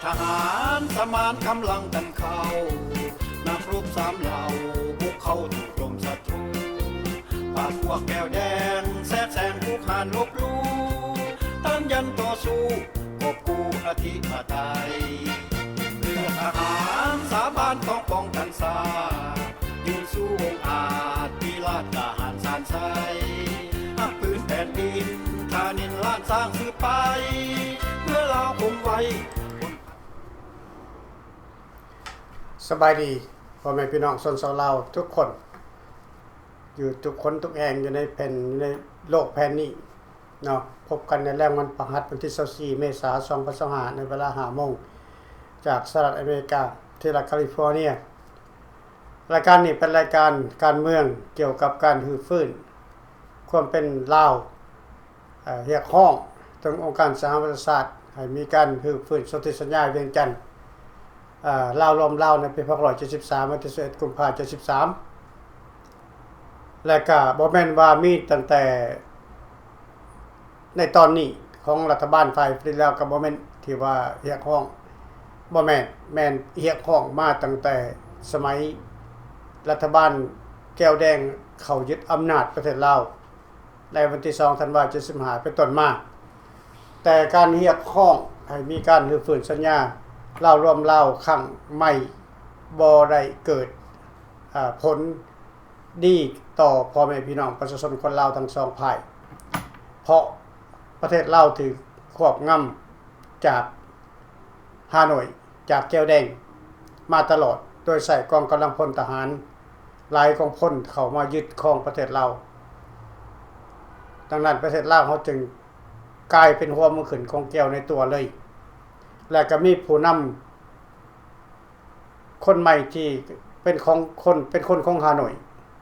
ທະຫານສະມານກຳລັງກັນເຂົ້າ, ນັກຮົບສາມເຫຼົ່າບຸກເຂົ້າໂຈມສັດຕູ, ປາດພວກແກວແດງແຊກແຊງ, ບຸກຮານລົບຫຼູ່, ຕ້ານຢັນຕໍ່ສູ້, ກອບກູ້ອະທິປະໄຕ. ເລືອກທະຫານສາບານຕ້ອງປ້ອງກັນຊາດ, ຢືນສູ້ອົງອາດ, ມີລາດກ້າຫານຊານໄຊ, ຮັກພື້ນແຜ່ນດິນ, ທານິນລ້ານຊ້າງສືບໄປ, ເພື່ອລາວຄົງໄວ້. ສະບາຍດີພໍ່ແມ່ພີ່ນ້ອງຊົນຊາວລາວທຸກຄົນ ຢູ່ທຸກຄົນທຸກແຫ່ງ ຢູ່ໃນແຜ່ນ ຢູ່ໃນໂລກແຜ່ນນີ້ເນາະ. ພົບກັນໃນແລງວັນພະຫັດ ວັນທີຊາວສີ່ ເມສາ ສອງພັນຊາວຫ້າ ໃນເວລາຫ້າໂມງ ຈາກສະຫະລັດອາເມລິກາ ທີ່ລັດຄາລິຟໍເນຍ. ລາຍການນີ້ເປັນລາຍການການເມືອງ ກ່ຽວກັບການຮື້ຟື້ນຄວາມເປັນລາວ. ເອີ ຮຽກຮ້ອງເຖິງອົງການສະຫະປະຊາຊາດໃຫ້ມີການຮື້ຟື້ນສົນທິສັນຍາວຽງຈັນ ເອີ ລາວລວມລາວ ໃນປີພັນເກົ້າຮ້ອຍເຈັດສິບສາມ ວັນທີຊາວເອັດ ກຸມພາ ເຈັດສິບສາມ ແລະ ກະບໍ່ແມ່ນວ່າມີຕັ້ງແຕ່ໃນຕອນນີ້ຂອງລັດຖະບານຝ່າຍຜະລິດລາວ ກະບໍ່ແມ່ນທີ່ວ່າຮຽກຮ້ອງ, ບໍ່ແມ່ນ, ແມ່ນຮຽກຮ້ອງມາຕັ້ງແຕ່ສະໄໝລັດຖະບານແກວແດງເຂົ້າຍຶດອຳນາດປະເທດລາວ ໃນວັນທີສອງ ທັນວາ ເຈັດສິບຫ້າ ເປັນຕົ້ນມາ. ແຕ່ການຮຽກຮ້ອງໃຫ້ມີການຮື້ຟື້ນສັນຍາລາວລວມລາວຄັ້ງໃໝ່ ບໍ່ໄດ້ເກີດ ເອີ ຜົນດີຕໍ່ພໍ່ແມ່ພີ່ນ້ອງປະຊາຊົນຄົນລາວທັງສອງຝ່າຍ, ເພາະປະເທດລາວຖືກຄວບງຳຈາກ ຮ່າໂນ້ຍ ຈາກແກວແດງມາຕະຫຼອດ ໂດຍໃຊ້ກອງກຳລັງພົນທະຫານຫຼາຍກອງພົນເຂົ້າມາຍຶດຄອງປະເທດລາວ. ດັ່ງນັ້ນ ປະເທດລາວເຮົາຈຶ່ງກາຍເປັນຫົວເມືອງຂຶ້ນຂອງແກວໃນຕົວເລີຍ ແລະ ກະມີຜູ້ນຳ ຄົນໃໝ່ທີ່ເປັນຂອງຄົນ ເປັນຄົນຂອງຮ່າໂນ້ຍ,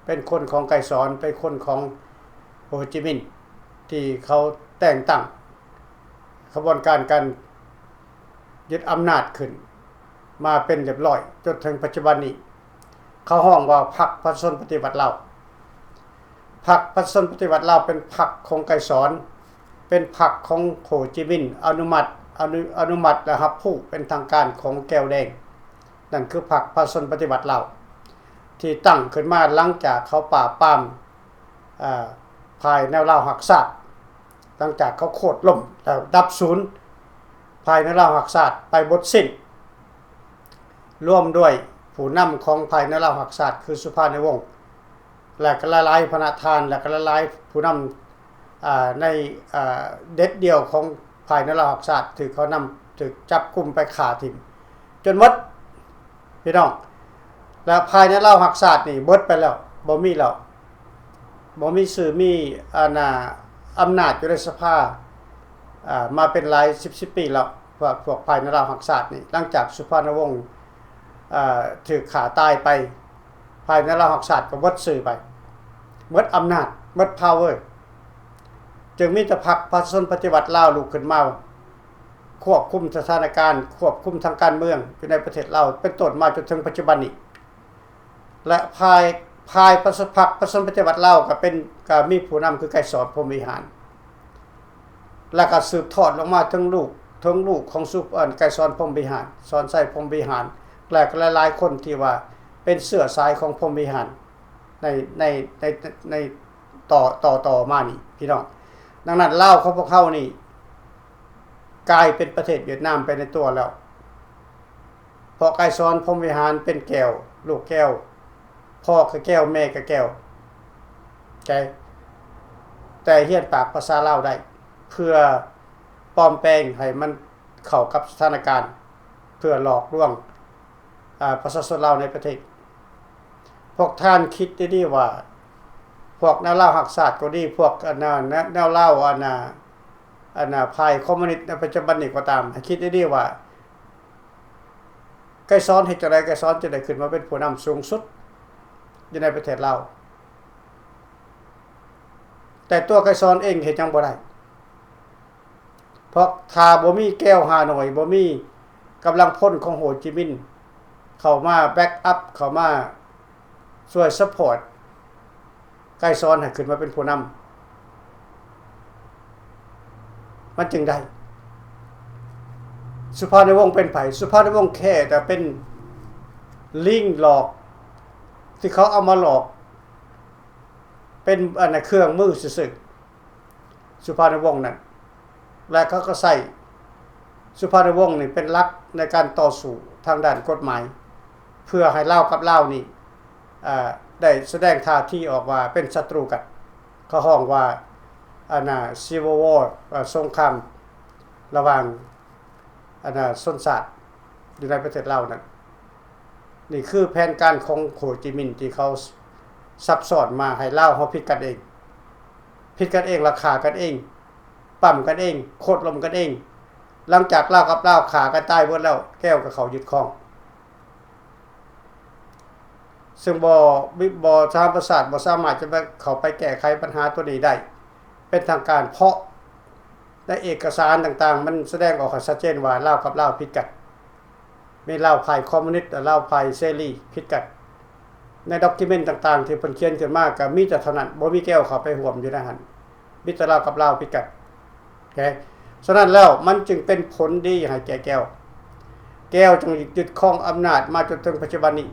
ເປັນຄົນຂອງໄກສອນ, ເປັນຄົນຂອງໂຮຈິມິນ ທີ່ເຂົາແຕ່ງຕັ້ງຂະບວນການການຍຶດອຳນາດຂຶ້ນມາເປັນຮຽບຮ້ອຍ ຈົນເຖິງປັດຈຸບັນນີ້. ເຂົາຮ້ອງວ່າພັກປະຊາຊົນປະຕິວັດລາວ. ພັກປະຊາຊົນປະຕິວັດລາວເປັນພັກຂອງໄກສອນ, ເປັນພັກຂອງໂຮຈິມິນ ອະນຸມັດ ອະນຸ ອະນຸມັດ ແລະ ຮັບຮູ້ເປັນທາງການຂອງແກວແດງ. ນັ້ນຄືພັກປະຊາຊົນປະຕິວັດລາວ ທີ່ຕັ້ງຂຶ້ນມາຫຼັງຈາກເຂົາປາບປາມ ເອີ ຝ່າຍແນວລາວຮັກຊາດ, ຫຼັງຈາກເຂົາໂຄ່ນລົ້ມແລ້ວດັບສູນ ຝ່າຍແນວລາວຮັກຊາດໄປໝົດສິ້ນ. ລວມດ້ວຍຜູ້ນຳຂອງຝ່າຍແນວລາວຮັກຊາດ ຄືສຸພານຸວົງ ແລະ ກະຫຼາຍໆພະນັກງານ ແລະ ກະຫຼາຍໆຜູ້ນຳ ອາ ໃນ ອາ ເດັດດ່ຽວຂອງຝ່າຍແນວລາວຮັກຊາດ ຖືກເຂົານຳ ຖືກຈັບກຸມໄປຂ້າຖິ້ມຈົນໝົດ ພີ່ນ້ອງ. ແລະ ຝ່າຍແນວລາວຮັກຊາດນີ້ເບິດໄປແລ້ວ ບໍ່ມີແລ້ວ ບໍ່ມີຊື່ມີ ອັນນ່າ ອຳນາດຢູ່ໃນສະພາ ອາ ມາເປັນຫຼາຍສິບ ສິບປີແລ້ວ. ພວກ ພວກຝ່າຍແນວລາວຮັກຊາດນີ້ ຫຼັງຈາກສຸພານຸວົງ ເອີ ຖືກຂ້າຕາຍໄປ ຝ່າຍແນວລາວຮັກຊາດກໍໝົດຊື່ໄປ ໝົດອຳນາດ ໝົດພາວເວີ ຈຶ່ງມີແຕ່ພັກປະຊາຊົນປະຕິວັດລາວລຸກຂຶ້ນມາຄວບຄຸມສະຖານະການ ຄວບຄຸມທາງການເມືອງຢູ່ໃນປະເທດລາວ ເປັນຕົ້ນມາຈົນເຖິງປັດຈຸບັນນີ້. ແລະ ຝ່າຍ ຝ່າຍປະຊາ ພັກປະຊາຊົນປະຕິວັດລາວກໍເປັນ ກໍມີຜູ້ນຳຄືໄກສອນ ພົມວິຫານ ແລະ ກໍສືບທອດລົງມາເຖິງລູກ ເຖິງລູກຂອງສຸ ອັນ ໄກສອນ ພົມວິຫານ ສອນໄຊ ພົມວິຫານ ແລະ ກໍຫຼາຍໆຄົນທີ່ວ່າເປັນເຊື້ອສາຍຂອງພົມວິຫານ ໃນ ໃນ ໃນ ໃນ ຕໍ່ ຕໍ່ ຕໍ່ມານີ້ ພີ່ນ້ອງ. ດັ່ງນັ້ນ ລາວຂອງພວກເຮົານີ້ກາຍເປັນປະເທດຫວຽດນາມໄປໃນຕົວແລ້ວ ເພາະໄກສອນ ພົມວິຫານ ເປັນແກ້ວ ລູກແກ້ວ ພໍ່ກໍແກ້ວ ແມ່ກໍແກ້ວ ແຕ່ຮຽນປາກພາສາລາວໄດ້ ເພື່ອປອມແປງໃຫ້ມັນເຂົ້າກັບສະຖານະການ ເພື່ອຫຼອກລວງ ອາ ປະຊາຊົນລາວໃນປະເທດ. ພວກທ່ານຄິດດີໆວ່າ ພວກແນວລາວຮັກຊາດກໍດີ ພວກ ອັນນ່າ ແນວ ແນວລາວ ອັນນ່າ ອັນນ່າ ຝ່າຍຄອມມູນິດໃນປັດຈຸບັນນີ້ກໍຕາມ ໃຫ້ຄິດດີໆວ່າ ໄກສອນເຮັດຈັ່ງໃດ ໄກສອນຈຶ່ງໄດ້ຂຶ້ນມາເປັນຜູ້ນຳສູງສຸດຢູ່ໃນປະເທດລາວ? ແຕ່ຕົວໄກສອນເອງເຮັດຫຍັງບໍ່ໄດ້ ເພາະຖ້າບໍ່ມີແກວຮ່າໂນ້ຍ ບໍ່ມີກຳລັງພົນຂອງໂຮຈິມິນເຂົ້າມາແບັກອັບ ເຂົ້າມາຊ່ວຍຊັບພອດ ໄກສອນໃຫ້ຂຶ້ນມາເປັນຜູ້ນຳ ມັນຈຶ່ງໄດ້. ສຸພານຸວົງເປັນໃຜ? ສຸພານຸວົງແຄ່ແຕ່ເປັນລິງຫຼອກ ທີ່ເຂົາເອົາມາຫຼອກ ເປັນອັນນ່າເຄື່ອງມືຊື່ໆ ສຸພານຸວົງນັ້ນ ແລະ ເຂົາກໍໃຊ້ສຸພານຸວົງນີ້ເປັນຫຼັກໃນການຕໍ່ສູ້ທາງດ້ານກົດໝາຍ ເພື່ອໃຫ້ລາວກັບລາວນີ້ ເອີ ໄດ້ສະແດງທ່າທີອອກວ່າເປັນສັດຕູກັນ. ເຂົາຮ້ອງວ່າ ອັນນ່າ civil war ເອີ ສົງຄາມລະຫວ່າງ ອັນນ່າ ຊົນຊາດຢູ່ໃນປະເທດລາວນັ້ນ. ນີ້ຄືແຜນການຂອງໂຮຈິມິນທີ່ເຂົາຊັບຊ້ອນມາໃຫ້ລາວເຮົາຜິດກັນເອງ, ຜິດກັນເອງ ລະຂ້າກັນເອງ, ປ້ຳກັນເອງ, ໂຄ່ນລົ້ມກັນເອງ. ຫຼັງຈາກລາວກັບລາວຂ້າກັນຕາຍເບິດແລ້ວ ແກວກໍເຂົ້າຍຶດຄອງ. ເຊິ່ງບໍ່ ບໍ່ ສະຫະປະຊາຊາດບໍ່ສາມາດຈະໄປ ເຂົ້າໄປແກ້ໄຂບັນຫາຕົວນີ້ໄດ້ເປັນທາງການ ເພາະໃນເອກະສານຕ່າງໆ ມັນສະແດງອອກໃຫ້ຊັດເຈນວ່າລາວກັບລາວຜິດກັນ, ມີລາວຝ່າຍຄອມມູນິດ ແລະ ລາວຝ່າຍເສລີຜິດກັນ. ໃນດັອກກິເມັນຕ່າງໆ ທີ່ເພິ່ນຂຽນຂຶ້ນມາກໍມີແຕ່ເທົ່ານັ້ນ, ບໍ່ມີແກວເຂົ້າໄປຮ່ວມຢູ່ໃນຫັ້ນ, ມີແຕ່ລາວກັບລາວຜິດກັນ. ໂອເຄ ສະນັ້ນແລ້ວມັນຈຶ່ງເປັນຜົນດີໃຫ້ແກ່ແກວ. ແກວຈຶ່ງຍຶດຄອງອຳນາດມາຈົນເຖິງປັດຈຸບັນນີ້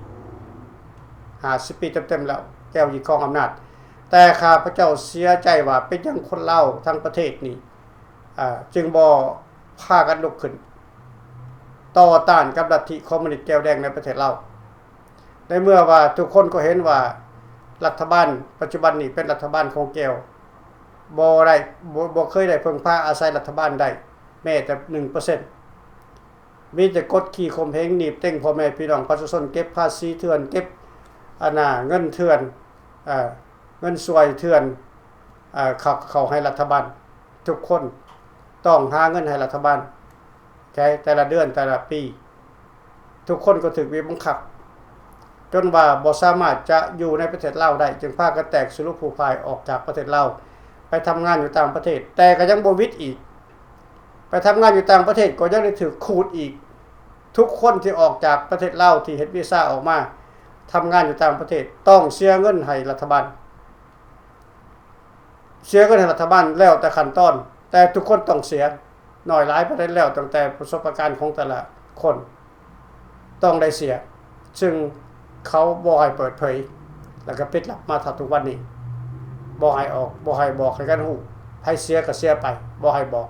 ຫ້າສິບປີເຕັມໆແລ້ວ ແກວຍຶດຄອງອຳນາດ. ແຕ່ຂ້າພະເຈົ້າເສຍໃຈວ່າເປັນຫຍັງຄົນລາວທັງປະເທດນີ້ ອາ ຈຶ່ງບໍ່ພາກັນລຸກຂຶ້ນຕໍ່ຕ້ານກັບລັດທິຄອມມູນິດແກວແດງໃນປະເທດລາວ. ໃນເມື່ອວ່າທຸກຄົນກໍເຫັນວ່າລັດຖະບານປັດຈຸບັນນີ້ເປັນລັດຖະບານຂອງແກວ ບໍ່ໄດ້ ບໍ່ ບໍ່ເຄີຍໄດ້ເພິ່ງພາອາໄສລັດຖະບານໃດແມ້ແຕ່ໜຶ່ງເປີເຊັນ, ມີແຕ່ກົດຂີ່ຂົ່ມເຫງໜີບເຕັງພໍ່ແມ່ພີ່ນ້ອງປະຊາຊົນ, ເກັບພາສີເຖື່ອນ, ເກັບອັນນ່າເງິນເຖື່ອນ ເອີ ເງິນຊ່ວຍເຖື່ອນ ເອີ ເຂົ້າ ເຂົ້າໃຫ້ລັດຖະບານ. ທຸກຄົນຕ້ອງຫາເງິນໃຫ້ລັດຖະບານ ໃນແຕ່ລະເດືອນແຕ່ລະປີ. ທຸກຄົນກໍຖືກບີບບັງຄັບ ຈົນວ່າບໍ່ສາມາດຈະຢູ່ໃນປະເທດລາວໄດ້, ຈຶ່ງພາກັນແຕກສະຫຼຸບຜູ້ພ່າຍອອກຈາກປະເທດລາວ ໄປທຳງານຢູ່ຕ່າງປະເທດ. ແຕ່ກໍຍັງບໍ່ຫວິດອີກ, ໄປທຳງານຢູ່ຕ່າງປະເທດກໍຍັງໄດ້ຖືກຂູດອີກ. ທຸກຄົນທີ່ອອກຈາກປະເທດລາວ ທີ່ເຮັດວີຊາອອກມາທຳງານຢູ່ຕ່າງປະເທດ ຕ້ອງເສຍເງິນໃຫ້ລັດຖະບານ. ເສຍເງິນໃຫ້ລັດຖະບານແລ້ວແຕ່ຂັ້ນຕອນ, ແຕ່ທຸກຄົນຕ້ອງເສຍ, ໜ້ອຍຫຼາຍປານໃດແລ້ວ ຕັ້ງແຕ່ປະສົບປະການຂອງແຕ່ລະຄົນຕ້ອງໄດ້ເສຍ, ຊຶ່ງເຂົາບໍ່ໃຫ້ເປີດເຜີຍ ແລ້ວກໍປິດລັບມາເທົ່າທຸກວັນນີ້, ບໍ່ໃຫ້ອອກ ບໍ່ໃຫ້ບອກໃຫ້ກັນຮູ້, ໃຜເສຍກໍເສຍໄປ, ບໍ່ໃຫ້ບອກ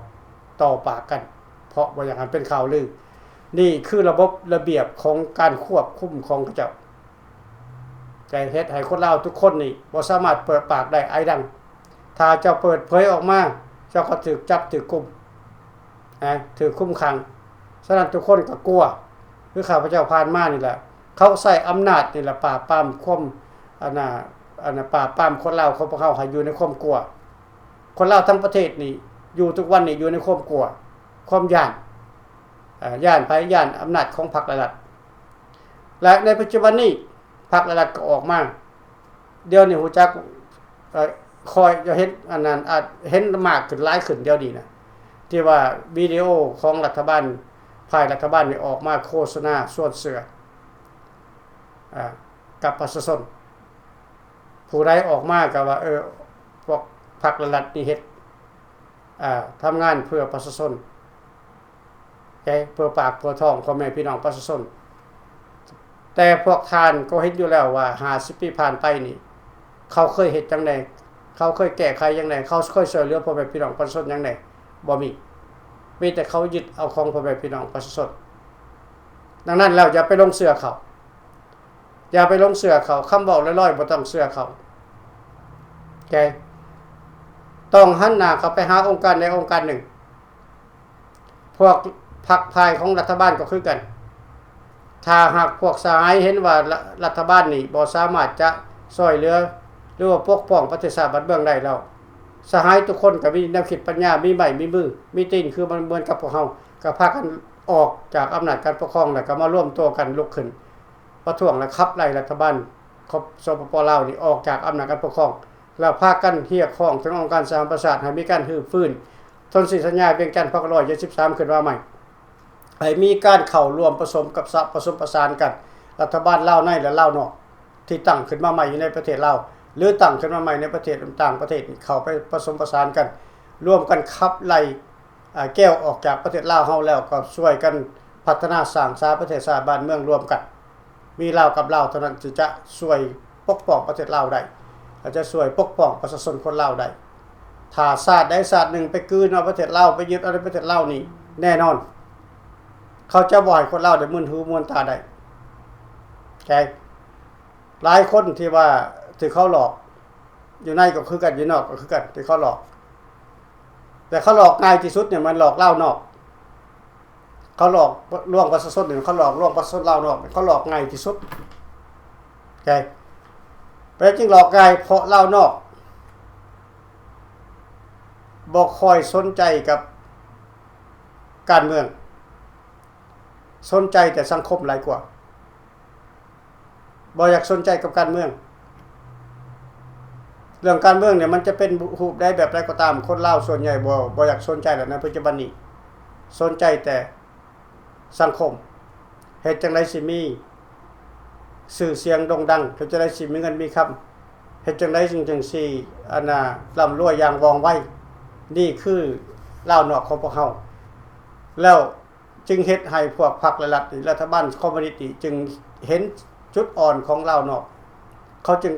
ຕໍ່ປາກກັນ ເພາະບໍ່ຢາກໃຫ້ເປັນຂ່າວລື. ນີ້ຄືລະບົບລະບຽບຂອງການຄວບຄຸມຂອງເຂົາເຈົ້າ. ຈະເຮັດໃຫ້ຄົນລາວທຸກຄົນນີ້ບໍ່ສາມາດເປີດປາກໄດ້ອ້າຍດັງ. ຖ້າເຈົ້າເປີດເຜີຍອອກມາ, ເຈົ້າກໍຖືກຈັບຖືກກຸມ, ນະ, ຖືກຄຸມຂັງ. ສະນັ້ນທຸກຄົນກໍກົວ, ຄືຂ້າພະເຈົ້າຜ່ານມານີ້ແຫຼະ. ເຂົາໃຊ້ອຳນາດນີ້ແຫຼະປາບປາມຄວາມ ອັນນ່າ ອັນນ່າ ປາບປາມຄົນລາວຂອງພວກເຮົາໃຫ້ຢູ່ໃນຄວາມກົວ. ຄົນລາວທັງປະເທດນີ້ ຢູ່ທຸກວັນນີ້ຢູ່ໃນຄວາມກົວ, ຄວາມຢ້ານ. ເອີ ຢ້ານໃຜ? ຢ້ານອຳນາດຂອງພັກ ແລະ ລັດ. ແລະ ໃນປັດຈຸບັນນີ້ ພັກ ແລະ ລັດກໍອອກມາ. ດຽວນີ້ຮູ້ຈັກ ເອີ ຂ້ອຍຈະເຫັນອັນນັ້ນ ອາດເຫັນມາກຂຶ້ນ ຫຼາຍຂຶ້ນດຽວນີ້ນະ ທີ່ວ່າວິດີໂອຂອງລັດຖະບານ ຝ່າຍລັດຖະບານນີ້ອອກມາໂຄສະນາຊວນເຊື່ອ ອາ ກັບປະຊາຊົນ. ຜູ້ໃດອອກມາກໍວ່າ ເອີ ພວກພັກ ແລະ ລັດນີ້ເຮັດ ອາ ທຳງານເພື່ອປະຊາຊົນ ເພື່ອປາກເພື່ອທ້ອງຂອງແມ່ພີ່ນ້ອງປະຊາຊົນ. ແຕ່ພວກທ່ານກໍເຫັນຢູ່ແລ້ວວ່າ ຫ້າສິບປີຜ່ານໄປນີ້ ເຂົາເຄີຍເຮັດຫຍັງແດ່? ເຂົາເຄີຍແກ້ໄຂຫຍັງແດ່? ເຂົາເຄີຍຊ່ວຍເຫຼືອພໍ່ແມ່ພີ່ນ້ອງປະຊາຊົນຫຍັງແດ່? ບໍ່ມີ. ມີແຕ່ເຂົາຍຶດເອົາຂອງພໍ່ແມ່ພີ່ນ້ອງປະຊາຊົນ. ດັ່ງນັ້ນແລ້ວ ຢ່າໄປຫຼົງເຊື່ອເຂົາ. ຢ່າໄປຫຼົງເຊື່ອເຂົາ, ຄຳເວົ້າລອຍໆບໍ່ຕ້ອງເຊື່ອເຂົາ. ໂອເຄ ຕ້ອງຫັນໜ້າເຂົ້າໄປຫາອົງການໃດອົງການໜຶ່ງ. ພວກພັກຝ່າຍຂອງລັດຖະບານກໍຄືກັນ. ຖ້າຫາກພວກສະຫາຍເຫັນວ່າ ລະ ລັດຖະບານນີ້ບໍ່ສາມາດຈະຊ່ວຍເຫຼືອ ຫຼືວ່າປົກປ້ອງປະເທດຊາດບ້ານເມືອງໄດ້ແລ້ວ, ສະຫາຍທຸກຄົນກໍມີແນວຄິດປັນຍາ, ມີໄມ້ມີມື ມີຕີນ ຄືມັນເໝືອນກັບພວກເຮົາ, ກໍພາກັນອອກຈາກອຳນາດການປົກຄອງ ແລ້ວກໍມາລວມຕົວກັນລຸກຂຶ້ນ ປະທ້ວງ ແລະ ຂັບໄລ່ລັດຖະບານຂອງ ສປປ ລາວນີ້ອອກຈາກອຳນາດການປົກຄອງ ແລ້ວພາກັນຮຽກຮ້ອງເຖິງອົງການສະຫະປະຊາຊາດໃຫ້ມີການຮື້ຟື້ນສົນທິສັນຍາວຽງຈັນ ພັນເກົ້າຮ້ອຍເຈັດສິບສາມ ຂຶ້ນມາໃໝ່, ໃຫ້ມີການເຂົ້າຮ່ວມປະສົມກັບ ປະສົມປະສານກັນ ລັດຖະບານລາວໃນ ແລະ ລາວນອກ ທີ່ຕັ້ງຂຶ້ນມາໃໝ່ຢູ່ໃນປະເທດລາວ ຫຼື ຕັ້ງຂຶ້ນມາໃໝ່ໃນປະເທດ ຕ່າງປະເທດ ເຂົ້າໄປປະສົມປະສານກັນ ຮ່ວມກັນຂັບໄລ່ ອາ ແກ້ວອອກຈາກປະເທດລາວເຮົາແລ້ວ ກໍຊ່ວຍກັນພັດທະນາສ້າງສາປະເທດຊາດບ້ານເມືອງລວມກັນ. ມີລາວກັບລາວເທົ່ານັ້ນທີ່ຈະຊ່ວຍປົກປ້ອງປະເທດລາວໄດ້ ແລະ ຈະຊ່ວຍປົກປ້ອງປະຊາຊົນຄົນລາວໄດ້. ຖ້າຊາດໃດຊາດໜຶ່ງໄປກືນເອົາປະເທດລາວ ໄປຍຶດເອົາໃນປະເທດລາວນີ້ ແນ່ນອນ ເຂົາຈະບໍ່ໃຫ້ຄົນລາວໄດ້ມື່ນຫູມ່ວນຕາໄດ້. ໂອເຄ ຫຼາຍຄົນທີ່ວ່າຖືກເຂົາຫຼອກ ຢູ່ໃນກໍຄືກັນ ຢູ່ນອກກໍຄືກັນ ທີ່ເຂົາຫຼອກ. ແຕ່ເຂົາຫຼອກງ່າຍທີ່ສຸດນີ້ ແມ່ນຫຼອກລາວນອກ. ເຂົາຫຼອກລວງປະຊາຊົນນີ້ ເຂົາຫຼອກລວງປະຊາຊົນລາວນອກ ເຂົາຫຼອກງ່າຍທີ່ສຸດ. ໂອເຄ ເປັນຫຍັງຈຶ່ງຫຼອກງ່າຍ? ເພາະລາວນອກບໍ່ຄ່ອຍສົນໃຈກັບການເມືອງ, ສົນໃຈແຕ່ສັງຄົມຫຼາຍກວ່າ. ບໍ່ຢາກສົນໃຈກັບການເມືອງ. ເລື່ອງການເມືອງນີ້ ມັນຈະເປັນຮູບໃດແບບໃດກໍຕາມ, ຄົນລາວສ່ວນໃຫຍ່ບໍ່ ບໍ່ຢາກສົນໃຈແລ້ວໃນປັດຈຸບັນນີ້. ສົນໃຈແຕ່ສັງຄົມ, ເຮັດຈັ່ງໃດຊິມີຊື່ສຽງໂດ່ງດັງ, ເຮັດຈັ່ງໃດຊິມີເງິນມີຄຳ, ເຮັດຈັ່ງໃດຈຶ່ງ ຈຶ່ງຊິ ອັນນ່າ ລ່ຳລວຍຢ່າງວ່ອງໄວ. ນີ້ຄືລາວນອກຂອງພວກເຮົາ. ແລ້ວ ຈຶ່ງເຮັດໃຫ້ພວກພັກ ແລະ ລັດນີ້ ລັດຖະບານຄອມມູນິດນີ້ ຈຶ່ງເຫັນຈຸດອ່ອນຂອງລາວນອກ. ເຂົາຈຶ່ງ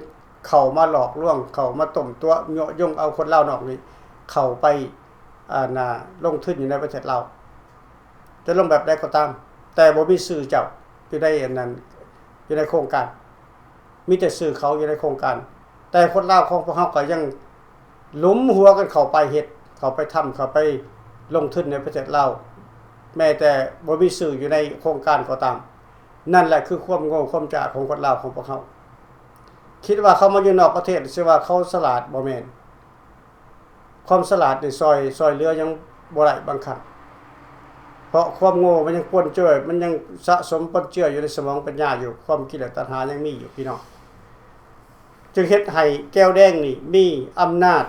ເຂົ້າມາຫຼອກລວງ, ເຂົ້າມາຕົ້ມຕົວະ ຍົວະຍົງເອົາຄົນລາວນອກນີ້ ເຂົ້າໄປ ອັນນ່າ ລົງທຶນຢູ່ໃນປະເທດລາວ. ຈະລົງແບບໃດກໍຕາມ, ແຕ່ບໍ່ມີຊື່ເຈົ້າຢູ່ໃນອັນນັ້ນ, ຢູ່ໃນໂຄງການ. ມີແຕ່ຊື່ເຂົາຢູ່ໃນໂຄງການ, ແຕ່ຄົນລາວຂອງພວກເຮົາກໍຍັງ ຫຼຸມຫົວກັນເຂົ້າໄປເຮັດ, ເຂົ້າໄປທຳ, ເຂົ້າໄປລົງທຶນໃນປະເທດລາວ, ແມ້ແຕ່ບໍ່ມີຊື່ຢູ່ໃນໂຄງການກໍຕາມ. ນັ້ນແຫຼະຄືຄວາມໂງ່ຄວາມຈາຂອງຄົນລາວຂອງພວກເຮົາ. ຄິດວ່າເຂົາມາຢູ່ນອກປະເທດ ຊິວ່າເຂົາສະຫຼາດ, ບໍ່ແມ່ນ. ຄວາມສະຫຼາດນີ້ຊ່ອຍ, ຊ່ອຍເຫຼືອຫຍັງບໍ່ໄດ້ບາງຄັ້ງ, ເພາະຄວາມໂງ່ມັນຍັງປົນເຈືອ, ມັນຍັງສະສົມປົນເຈືອຢູ່ໃນສະໝອງປັນຍາຢູ່, ຄວາມກິເລດຕັນຫາຍັງມີຢູ່ ພີ່ນ້ອງ. ຈຶ່ງເຮັດໃຫ້ແກ້ວແດງນີ້ມີອຳນາດ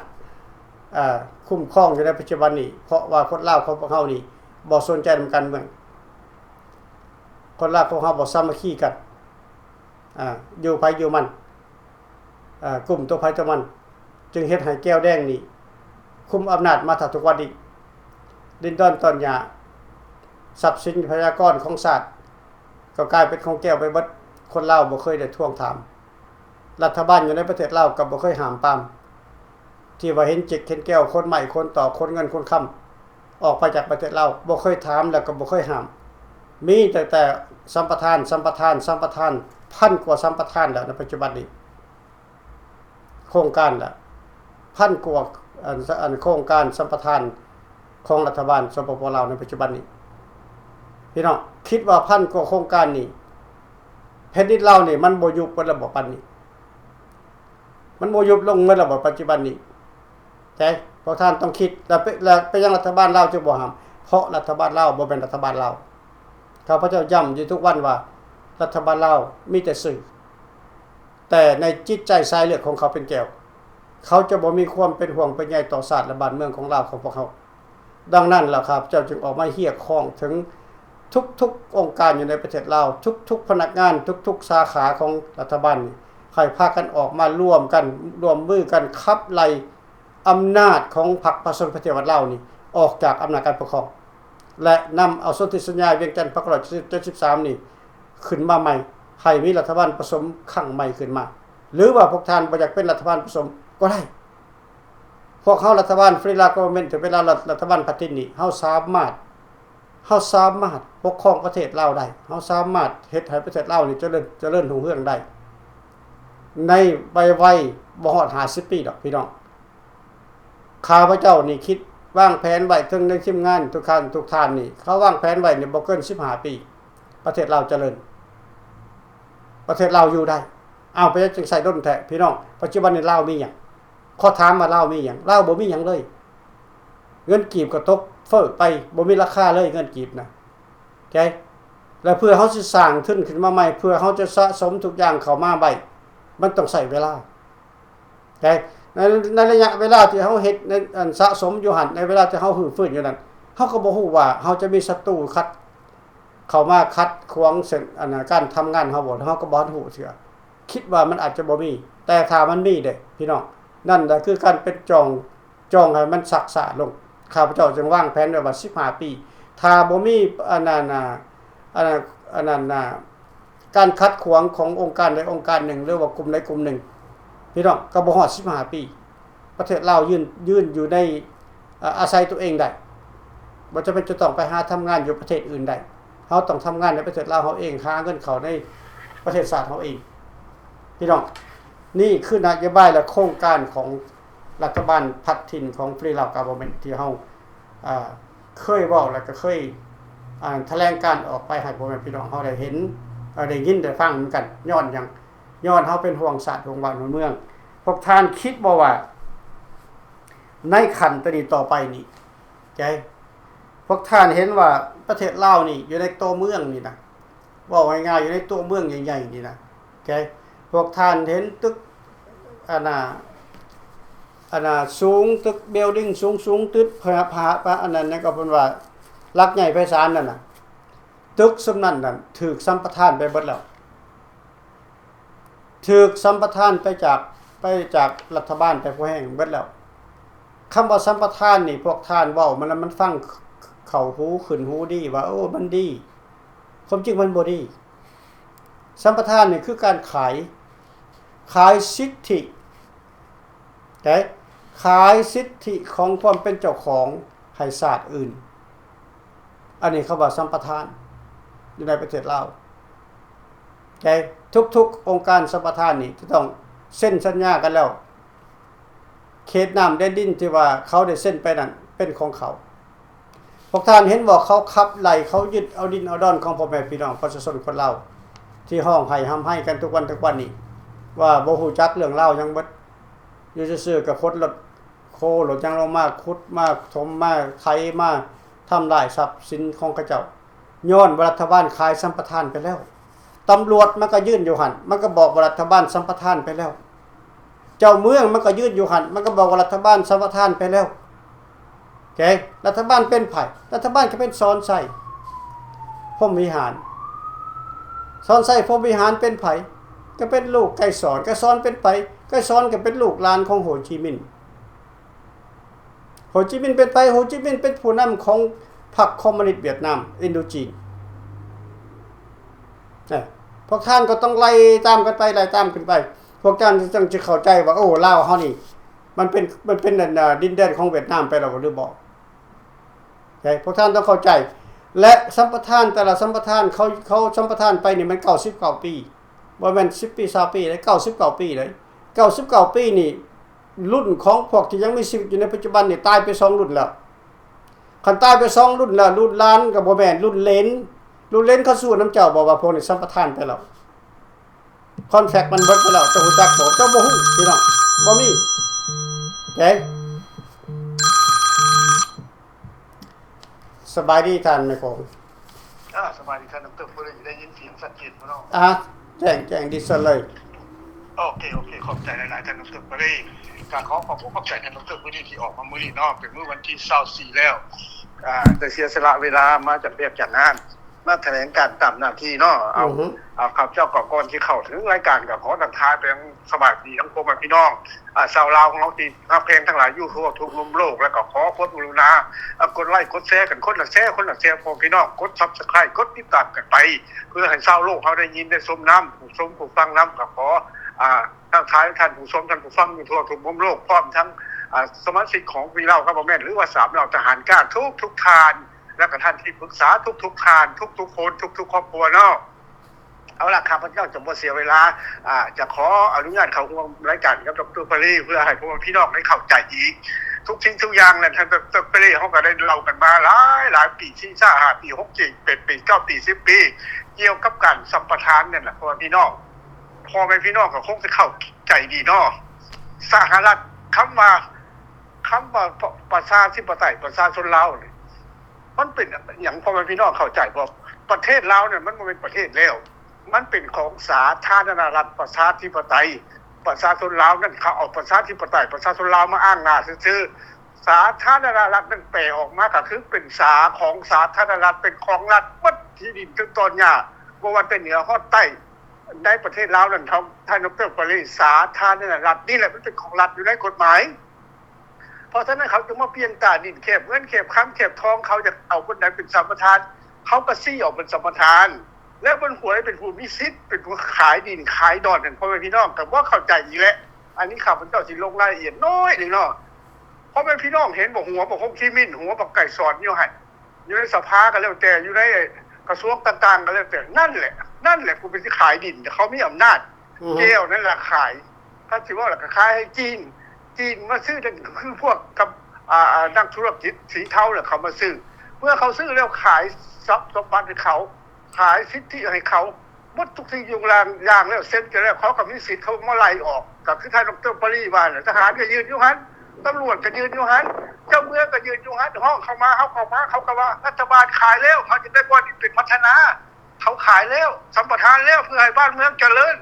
ເອີ ຄຸ້ມຄອງຢູ່ໃນປັດຈຸບັນນີ້, ເພາະວ່າຄົນລາວຂອງພວກເຮົານີ້ບໍ່ສົນໃຈນຳການເມືອງ. ຄົນລາວຂອງເຮົາບໍ່ສາມັກຄີກັນ, ອາ ຢູ່ໃຜຢູ່ມັນ, ອາ ກຸ່ມຕົວໃຜຕົວມັນ, ຈຶ່ງເຮັດໃຫ້ແກ້ວແດງນີ້ຄຸມອຳນາດມາເທົ່າທຸກວັນນີ້. ດິນດອນຕອນຫຍ້າ, ຊັບສິນ ຊັບພະຍາກອນຂອງຊາດ ກໍກາຍເປັນຂອງແກ້ວໄປເບິດ. ຄົນລາວບໍ່ເຄີຍໄດ້ທວງຖາມ, ລັດຖະບານຢູ່ໃນປະເທດລາວກໍບໍ່ເຄີຍຫ້າມປາມ ທີ່ວ່າເຫັນຈິກເຫັນແກ້ວ, ຂົນໄມ້ຂົນຕອກ, ຂົນເງິນຂົນຄຳອອກໄປຈາກປະເທດລາວ, ບໍ່ເຄີຍຖາມ ແລ້ວກໍບໍ່ເຄີຍຫ້າມ. ມີຕັ້ງແຕ່ສຳປະທານ, ສຳປະທານ, ສຳປະທານ, ພັນກວ່າສຳປະທານແລ້ວໃນປັດຈຸບັນນີ້. ໂຄງການລະພັນກວ່າ ອັນ ອັນ ໂຄງການສຳປະທານຂອງລັດຖະບານ ສປປ ລາວ ໃນປັດຈຸບັນນີ້. ພີ່ນ້ອງຄິດວ່າພັນກວ່າໂຄງການນີ້ ແຜ່ນດິນລາວນີ້ມັນບໍ່ຍຸບເບິດລະບໍປານນີ້? ມັນບໍ່ຍຸບລົງເບິດລະບໍປັດຈຸບັນນີ້? ແຕ່ພວກທ່ານຕ້ອງຄິດ ແລະ ເປັນ ແລະ ເປັນຫຍັງລັດຖະບານລາວຈຶ່ງບໍ່ຫ້າມ? ເພາະລັດຖະບານລາວບໍ່ແມ່ນລັດຖະບານລາວ. ຂ້າພະເຈົ້າຢ້ຳຢູ່ທຸກວັນວ່າ ລັດຖະບານລາວມີແຕ່ຊື່ ແຕ່ໃນຈິດໃຈສາຍເລືອດຂອງເຂົາເປັນແກ້ວ, ເຂົາຈະບໍ່ມີຄວາມເປັນຫ່ວງເປັນໃຍຕໍ່ຊາດ ແລະ ບ້ານເມືອງຂອງລາວຂອງພວກເຮົາ. ດັ່ງນັ້ນລະ ຂ້າພະເຈົ້າຈຶ່ງອອກມາຮຽກຮ້ອງເຖິງທຸກໆອົງການຢູ່ໃນປະເທດລາວ, ທຸກໆພະນັກງານ, ທຸກໆສາຂາຂອງລັດຖະບານນີ້ ໃຫ້ພາກັນອອກມາລວມກັນ, ຮ່ວມມືກັນຂັບໄລ່ອຳນາດຂອງພັກປະຊາຊົນປະຕິວັດລາວນີ້ ອອກຈາກອຳນາດການປົກຄອງ ແລະ ນຳເອົາສົນທິສັນຍາວຽງຈັນ ພັນເກົ້າຮ້ອຍເຈັດສິບສາມນີ້ ຂຶ້ນມາໃໝ່, ໃຫ້ມີລັດຖະບານປະສົມຄັ້ງໃໝ່ຂຶ້ນມາ ຫຼືວ່າພວກທ່ານບໍ່ຢາກເປັນລັດຖະບານປະສົມກໍໄດ້. ພວກເຮົາລັດຖະບານ Free Lao Government ເປັນລັດ ລັດຖະບານປະຕິນີ້ ເຮົາສາມາດ ເຮົາສາມາດປົກຄອງປະເທດລາວໄດ້, ເຮົາສາມາດເຮັດໃຫ້ປະເທດລາວນີ້ຈະເລີນ ຈະເລີນຮຸ່ງເຮືອງໄດ້ ໃນໄວໆ ບໍ່ຮອດຫ້າສິບປີດອກ ພີ່ນ້ອງ. ຂ້າພະເຈົ້ານີ້ຄິດວາງແຜນໄວ້ ເຖິງໃນທີມງານທຸກທ່ານ ທຸກທ່ານນີ້ ເຂົາວາງແຜນໄວ້ນີ້ບໍ່ເກີນສິບຫ້າປີ ປະເທດລາວຈະເລີນ, ປະເທດລາວຢູ່ໄດ້. ເອົາ ເປັນຫຍັງຈຶ່ງໃຊ້ດົນແທ້ ພີ່ນ້ອງ? ປັດຈຸບັນນີ້ລາວມີຫຍັງ? ຂໍຖາມວ່າລາວມີຫຍັງ? ລາວບໍ່ມີຫຍັງເລີຍ. ເງິນກີບກໍຕົກເຟີ້ໄປ, ບໍ່ມີລາຄາເລີຍເງິນກີບນະ. ເຂົ້າໃຈ? ແລະ ເພື່ອເຮົາຊິສ້າງທຶນຂຶ້ນມາໃໝ່, ເພື່ອເຮົາຈະສະສົມທຸກຢ່າງເຂົ້າມາໄວ້, ມັນຕ້ອງໃຊ້ເວລາ. ແຕ່ໃນ ໃນໄລຍະເວລາທີ່ເຮົາເຮັດ ໃນ ອັນ ສະສົມຢູ່ຫັ້ນ, ໃນເວລາທີ່ເຮົາຮື້ຟື້ນຢູ່ນັ້ນ, ເຮົາກໍບໍ່ຮູ້ວ່າເຮົາຈະມີສັດຕູຂັດ ເຂົ້າມາຂັດຂວາງເສັ້ນ ອັນ ການທຳງານເຮົາບໍ່, ເຮົາກໍບໍ່ທັນຮູ້ເທື່ອ. ຄິດວ່າມັນອາດຈະບໍ່ມີ, ແຕ່ຖ້າມັນມີເດ້ ພີ່ນ້ອງ, ນັ້ນລະຄືການເປັນຈອງ ຈ່ອງໃຫ້ມັນຊັກຊ້າລົງ. ຂ້າພະເຈົ້າຈຶ່ງວາງແຜນໄວ້ວ່າສິບຫ້າປີ ຖ້າບໍ່ມີອັນນັ້ນນະ ອັນນັ້ນ ອັນນັ້ນນະ ການຂັດຂວາງຂອງອົງການໃດອົງການໜຶ່ງ ຫຼືວ່າກຸ່ມໃດກຸ່ມໜຶ່ງ ພີ່ນ້ອງ ກໍບໍ່ຮອດສິບຫ້າປີ. ປະເທດລາວຢືນ ຢືນຢູ່ໃນ ອາ ອາໄສຕົວເອງໄດ້ ບໍ່ຈຳເປັນຈະຕ້ອງໄປຫາທຳງານຢູ່ປະເທດອື່ນໄດ້. ເຮົາຕ້ອງທຳງານໃນປະເທດລາວເຮົາເອງ ຫາເງິນເຂົ້າໃນປະເທດຊາດເຮົາເອງ ພີ່ນ້ອງ. ນີ້ຄືນະໂຍບາຍ ແລະ ໂຄງການຂອງລັດຖະບານພັດຖິ່ນຂອງ Free Lao Government ທີ່ເຮົາ ເອີ ເຄີຍເວົ້າ ແລະ ກໍເຄີຍ ອ່າ ຖະແຫຼງການອອກໄປໃຫ້ພໍ່ແມ່ພີ່ນ້ອງເຮົາໄດ້ເຫັນ ເອີ ໄດ້ຍິນໄດ້ຟັງນຳກັນ. ຍ້ອນຫຍັງ? ຍ້ອນເຮົາເປັນຫ່ວງຊາດ ຫ່ວງບ້ານຫ່ວງເມືອງ. ພວກທ່ານຄິດບໍ່ວ່າ ໃນຂັ້ນຕອນນີ້ຕໍ່ໄປນີ້ ໃຈ ພວກທ່ານເຫັນວ່າປະເທດລາວນີ້ ຢູ່ໃນຕົວເມືອງນີ້ນະ ເວົ້າງ່າຍໆ ຢູ່ໃນຕົວເມືອງໃຫຍ່ໆນີ້ນະ ໂອເຄ ພວກທ່ານເຫັນຕຶກ ອັນນ່າ ອັນນ່າ ສູງ ຕຶກ building ສູງໆ ຕຶກ ພະ ພະ ພະ ອັນນັ້ນ ຫຍັງກໍເພິ່ນວ່າ ຫຼັກໃຫຍ່ໄພສານນັ້ນນະ ຕຶກຊຸມນັ້ນນັ້ນ ຖືກສຳປະທານໄປເບິດແລ້ວ ຖືກສຳປະທານໄປຈາກ ໄປຈາກລັດຖະບານ ໄປພໍແຮງເບິດແລ້ວ. ຄຳວ່າສຳປະທານນີ້ ພວກທ່ານເວົ້າມັນ ມັນຟັງເຂົ້າຫູຂຶ້ນຫູດີວ່າ ໂອ້ ມັນດີ. ຄວາມຈິງມັນບໍ່ດີ. ສຳປະທານນີ້ຄືການຂາຍ ຂາຍສິດທິ ໃດ ຂາຍສິດທິຂອງຄວາມເປັນເຈົ້າຂອງໃຫ້ຊາດອື່ນ. ອັນນີ້ເຂົາວ່າສຳປະທານຢູ່ໃນປະເທດລາວ ໃດ ທຸກໆອົງການສຳປະທານນີ້ຈະຕ້ອງເຊັນສັນຍາກັນແລ້ວ ເຂດນ້ຳແດນດິນທີ່ວ່າເຂົາໄດ້ເຊັນໄປນັ້ນເປັນຂອງເຂົາ. ພວກທ່ານເຫັນບໍ່ ເຂົາຂັບໄລ່ ເຂົາຍຶດເອົາດິນເອົາດອນຂອງພໍ່ແມ່ພີ່ນ້ອງປະຊາຊົນຄົນລາວ ທີ່ຮ້ອງໄຫ້ຮ່ຳໄຫ້ກັນທຸກວັນທຸກວັນນີ້ ວ່າບໍ່ຮູ້ຈັກເລື່ອງລາວຫຍັງເບິດ ຢູ່ຊື່ໆກໍຂົນລົດໂຄລົດຫຍັງລົງມາ ຂຸດມາຖົມມາໄຖມາ ທຳລາຍຊັບສິນຂອງເຂົາເຈົ້າ. ຍ້ອນວ່າລັດຖະບານຂາຍສຳປະທານໄປແລ້ວ. ຕຳຫຼວດມັນກໍຢືນຢູ່ຫັ້ນ ມັນກໍບອກວ່າລັດຖະບານສຳປະທານໄປແລ້ວ. ເຈົ້າເມືອງມັນກໍຢືນຢູ່ຫັ້ນ ມັນກໍບອກວ່າລັດຖະບານສຳປະທານໄປແລ້ວ. ໂອເຄ ລັດຖະບານເປັນໃຜ? ລັດຖະບານກໍເປັນສອນໄຊ ພົມວິຫານ. ສອນໄຊ ພົມວິຫານເປັນໃຜ? ກໍເປັນລູກໄກສອນ. ໄກສອນເປັນໃຜ? ໄກສອນກໍເປັນລູກຫຼານຂອງໂຮຈິມິນ. ໂຮຈິມິນເປັນໃຜ? ໂຮຈິມິນເປັນຜູ້ນຳຂອງພັກຄອມມູນິດຫວຽດນາມ ອິນໂດຈີນ. ເອີ ພວກທ່ານກໍຕ້ອງໄລ່ຕາມກັນໄປ ໄລ່ຕາມກັນໄປ ພວກທ່ານຈຶ່ງຈະເຂົ້າໃຈວ່າ ໂອ້ ລາວເຮົານີ້ ມັນເປັນ ມັນເປັນ ອັນ ດິນແດນຂອງຫວຽດນາມໄປແລ້ວຫຼືບໍ່? ໃຈ ພວກທ່ານຕ້ອງເຂົ້າໃຈ ແລະ ສຳປະທານແຕ່ລະສຳປະທານ ເຂົາ ເຂົາສຳປະທານໄປນີ້ແມ່ນເກົ້າສິບເກົ້າປີ ບໍ່ແມ່ນສິບປີ ຊາວປີເດ້ ເກົ້າສິບເກົ້າປີເດ້. ເກົ້າສິບເກົ້າປີນີ້ ລຸ້ນຂອງພວກທີ່ຍັງມີຊີວິດຢູ່ໃນປັດຈຸບັນນີ້ ຕາຍໄປສອງລຸ້ນແລ້ວ. ຄັນຕາຍໄປສອງລຸ້ນແລ້ວ ລຸ້ນຫຼານກໍບໍ່ແມ່ນ ລຸ້ນເຫຼນ ລຸ້ນເຫຼນເຂົາສູ້ນຳເຈົ້າບໍ່ວ່າພວກນີ້ສຳປະທານໄປແລ້ວ? ຄອນແທຣັກມັນເບິດໄປແລ້ວ ເຈົ້າຮູ້ຈັກບໍ່? ເຈົ້າບໍ່ຮູ້ພີ່ນ້ອງ ບໍ່ມີ. ໂອເຄ ສະບາຍດີທ່ານແມ່ຂອງ. ເອີ ສະບາຍດີທ່ານດອກເຕີ ຜູ້ໄດ້ຍິນສຽງຊັດເຈນບໍ່ເນາະ? ອາ ແຈ້ງ ແຈ້ງດີເຊີນເລີຍ. ໂອເຄ ໂອເຄ ຂອບໃຈຫຼາຍໆ ທ່ານດອກເຕີ ປາຣີ. ກໍຂໍຂອບອົກຂອບໃຈທ່ານດອກເຕີ ຜູ້ນີ້ທີ່ອອກມາມື້ນີ້ເນາະ ເປັນມື້ວັນທີຊາວສີ່ແລ້ວ ອາ ໄດ້ເສຍສະຫຼະເວລາມາຈາກວຽກຈາກງານ ມາຖະແຫຼງການຕາມໜ້າທີ່ເນາະ. ເອົາ ເອົາ ຂ້າພະເຈົ້າກໍກ່ອນຊິເຂົ້າເຖິງລາຍການ ກໍຂໍທັກທາຍໄປຍັງສະບາຍດີທັງພໍ່ແມ່ພີ່ນ້ອງ ອາ ຊາວລາວຂອງເຮົາທີ່ຮັກແພງທັງຫຼາຍຢູ່ທົ່ວທຸກມຸມໂລກ ແລ້ວກໍຂໍຄວາມກະລຸນາ ອາ ກົດໄລກົດແຊກັນ ຄົນລະແຊ ຄົນລະແຊ ພໍ່ແມ່ພີ່ນ້ອງ ກົດຊັບສະໄຄຣບ໌ ກົດຕິດຕາມກັນໄປ ເພື່ອໃຫ້ຊາວໂລກເຮົາໄດ້ຍິນໄດ້ຊົມນຳ ຜູ້ຊົມຜູ້ຟັງນຳ. ກໍຂໍ ອາ ທັກທາຍທ່ານຜູ້ຊົມ ທ່ານຜູ້ຟັງຢູ່ທົ່ວທຸກມຸມໂລກ ພ້ອມທັງ ອາ ສະມາຊິກຂອງວີລາວກັບບໍ່ແມ່ນ ຫຼືວ່າສາມລາວທະຫານກ້າ ທຸກໆທ່ານ ແລ້ວກໍທ່ານທີ່ປຶກສາທຸກໆທ່ານ ທຸກໆຄົນ ທຸກໆຄອບຄົວເນາະ. ເອົາລະ ຂ້າພະເຈົ້າຈະບໍ່ເສຍເວລາ ອາ ຈະຂໍອະນຸຍາດເຂົ້າຮ່ວມລາຍການກັບດອກເຕີ ປາຣີ ເພື່ອໃຫ້ພວກພີ່ນ້ອງໄດ້ເຂົ້າໃຈອີກ ທຸກສິ່ງທຸກຢ່າງນັ້ນ ທ່ານດອກເຕີ ປາຣີ ເຮົາກໍໄດ້ເລົ່າກັນມາຫຼາຍໆປີ ສີ່ຫ້າປີ ຫົກເຈັດ ແປດປີ ເກົ້າປີ ສິບປີ ກ່ຽວກັບການສຳປະທານນັ້ນນະ ພໍ່ແມ່ພີ່ນ້ອງ ພໍ່ແມ່ພີ່ນ້ອງກໍຄົງຈະເຂົ້າໃຈດີເນາະ. ສະຫະລັດ ຄຳວ່າ ຄຳວ່າປະ ປະຊາທິປະໄຕ ປະຊາຊົນລາວນີ້ ມັນເປັນຫຍັງ ພໍ່ແມ່ພີ່ນ້ອງເຂົ້າໃຈບໍ່? ປະເທດລາວນີ້ມັນບໍ່ແມ່ນປະເທດແລ້ວ ມັນເປັນຂອງສາທາລະນະລັດປະຊາທິປະໄຕ. ປະຊາຊົນລາວນັ້ນ ເຂົາເອົາປະຊາທິປະໄຕ ປະຊາຊົນລາວມາອ້າງໜ້າຊື່ໆ. ສາທາລະນະລັດນັ້ນແປອອກມາກໍຄືເປັນສາຂອງສາທາລະນະລັດ ເປັນຂອງລັດໝົດ ທີ່ດິນເຖິງຕອນຫຍ້າ ບໍ່ວ່າແຕ່ເໜືອຮອດໃຕ້. ໃນປະເທດລາວນັ້ນ ເຮົາ ທ່ານດອກເຕີ ປາຣີ ສາທາລະນະລັດນີ້ແຫຼະ ມັນເປັນຂອງລັດຢູ່ໃນກົດໝາຍ. ເພາະສະນັ້ນເຂົາຈຶ່ງມາປ່ຽນຕາດິນແຄບເງິນແຄບຄຳແຄບທອງ ເຂົາຢາກເອົາບ່ອນໃດເປັນສຳປະທານ ເຂົາກໍຊີ້ອອກເປັນສຳປະທານ ແລ້ວເພິ່ນຜູ້ໃດເປັນຜູ້ມີສິດ ເປັນຜູ້ຂາຍດິນຂາຍດອນນັ້ນ ພໍ່ແມ່ພີ່ນ້ອງກໍບໍ່ເຂົ້າໃຈນີ້ແຫຼະ. ອັນນີ້ຂ້າພະເຈົ້າຊິລົງລາຍລະອຽດໜ້ອຍໜຶ່ງເນາະ ພໍ່ແມ່ພີ່ນ້ອງເຫັນບໍ່ ຫົວບັກຄົງຂີ້ໝິ້ນ ຫົວບັກໄກສອນຢູ່ຫັ້ນ ຢູ່ໃນສະພາກໍແລ້ວແຕ່ ຢູ່ໃນກະຊວງຕ່າງໆກໍແລ້ວແຕ່ ນັ້ນແຫຼະ ນັ້ນແຫຼະຜູ້ເປັນຊິຂາຍດິນ ເຂົາມີອຳນາດ ອືຮຶ ແກ້ວນັ້ນລະຂາຍ ຄັນຊິເວົ້າລະກໍຂາຍໃຫ້ຈີນ ຈີນມາຊື້ນັ້ນກໍຄືພວກກັບ ອ່າ ອ່າ ນັກທຸລະກິດສີເທົາແຫຼະ ເຂົາມາຊື້ ເມື່ອເຂົາຊື້ແລ້ວຂາຍຊັບສົມບັດໃຫ້ເຂົາ ຂາຍສິດທິໃຫ້ເຂົາ ໝົດທຸກສິ່ງທຸກຢ່າງແລ້ວ ເຊັນກັນແລ້ວ ເຂົາກໍມີສິດເຂົ້າມາໄລ່ອອກ ກໍຄືທ່ານ ດຣ ປາຣີ ວ່ານັ້ນ ທະຫານກໍຢືນຢູ່ຫັ້ນ ຕຳຫຼວດກໍຢືນຢູ່ຫັ້ນ ເຈົ້າເມືອງກໍຢືນຢູ່ຫັ້ນ ຮ້ອງເຂົ້າມາ ເຮົາເຂົ້າມາ ເຂົາກໍວ່າລັດຖະບານຂາຍແລ້ວ ເຂົາຈະໄດ້ບ່ອນທີ່ເປັນພັດທະນາ ເຂົາຂາຍແລ້ວ ສຳປະທານແລ້ວ ເພື່ອໃຫ້ບ້ານເມືອງຈະເລີນ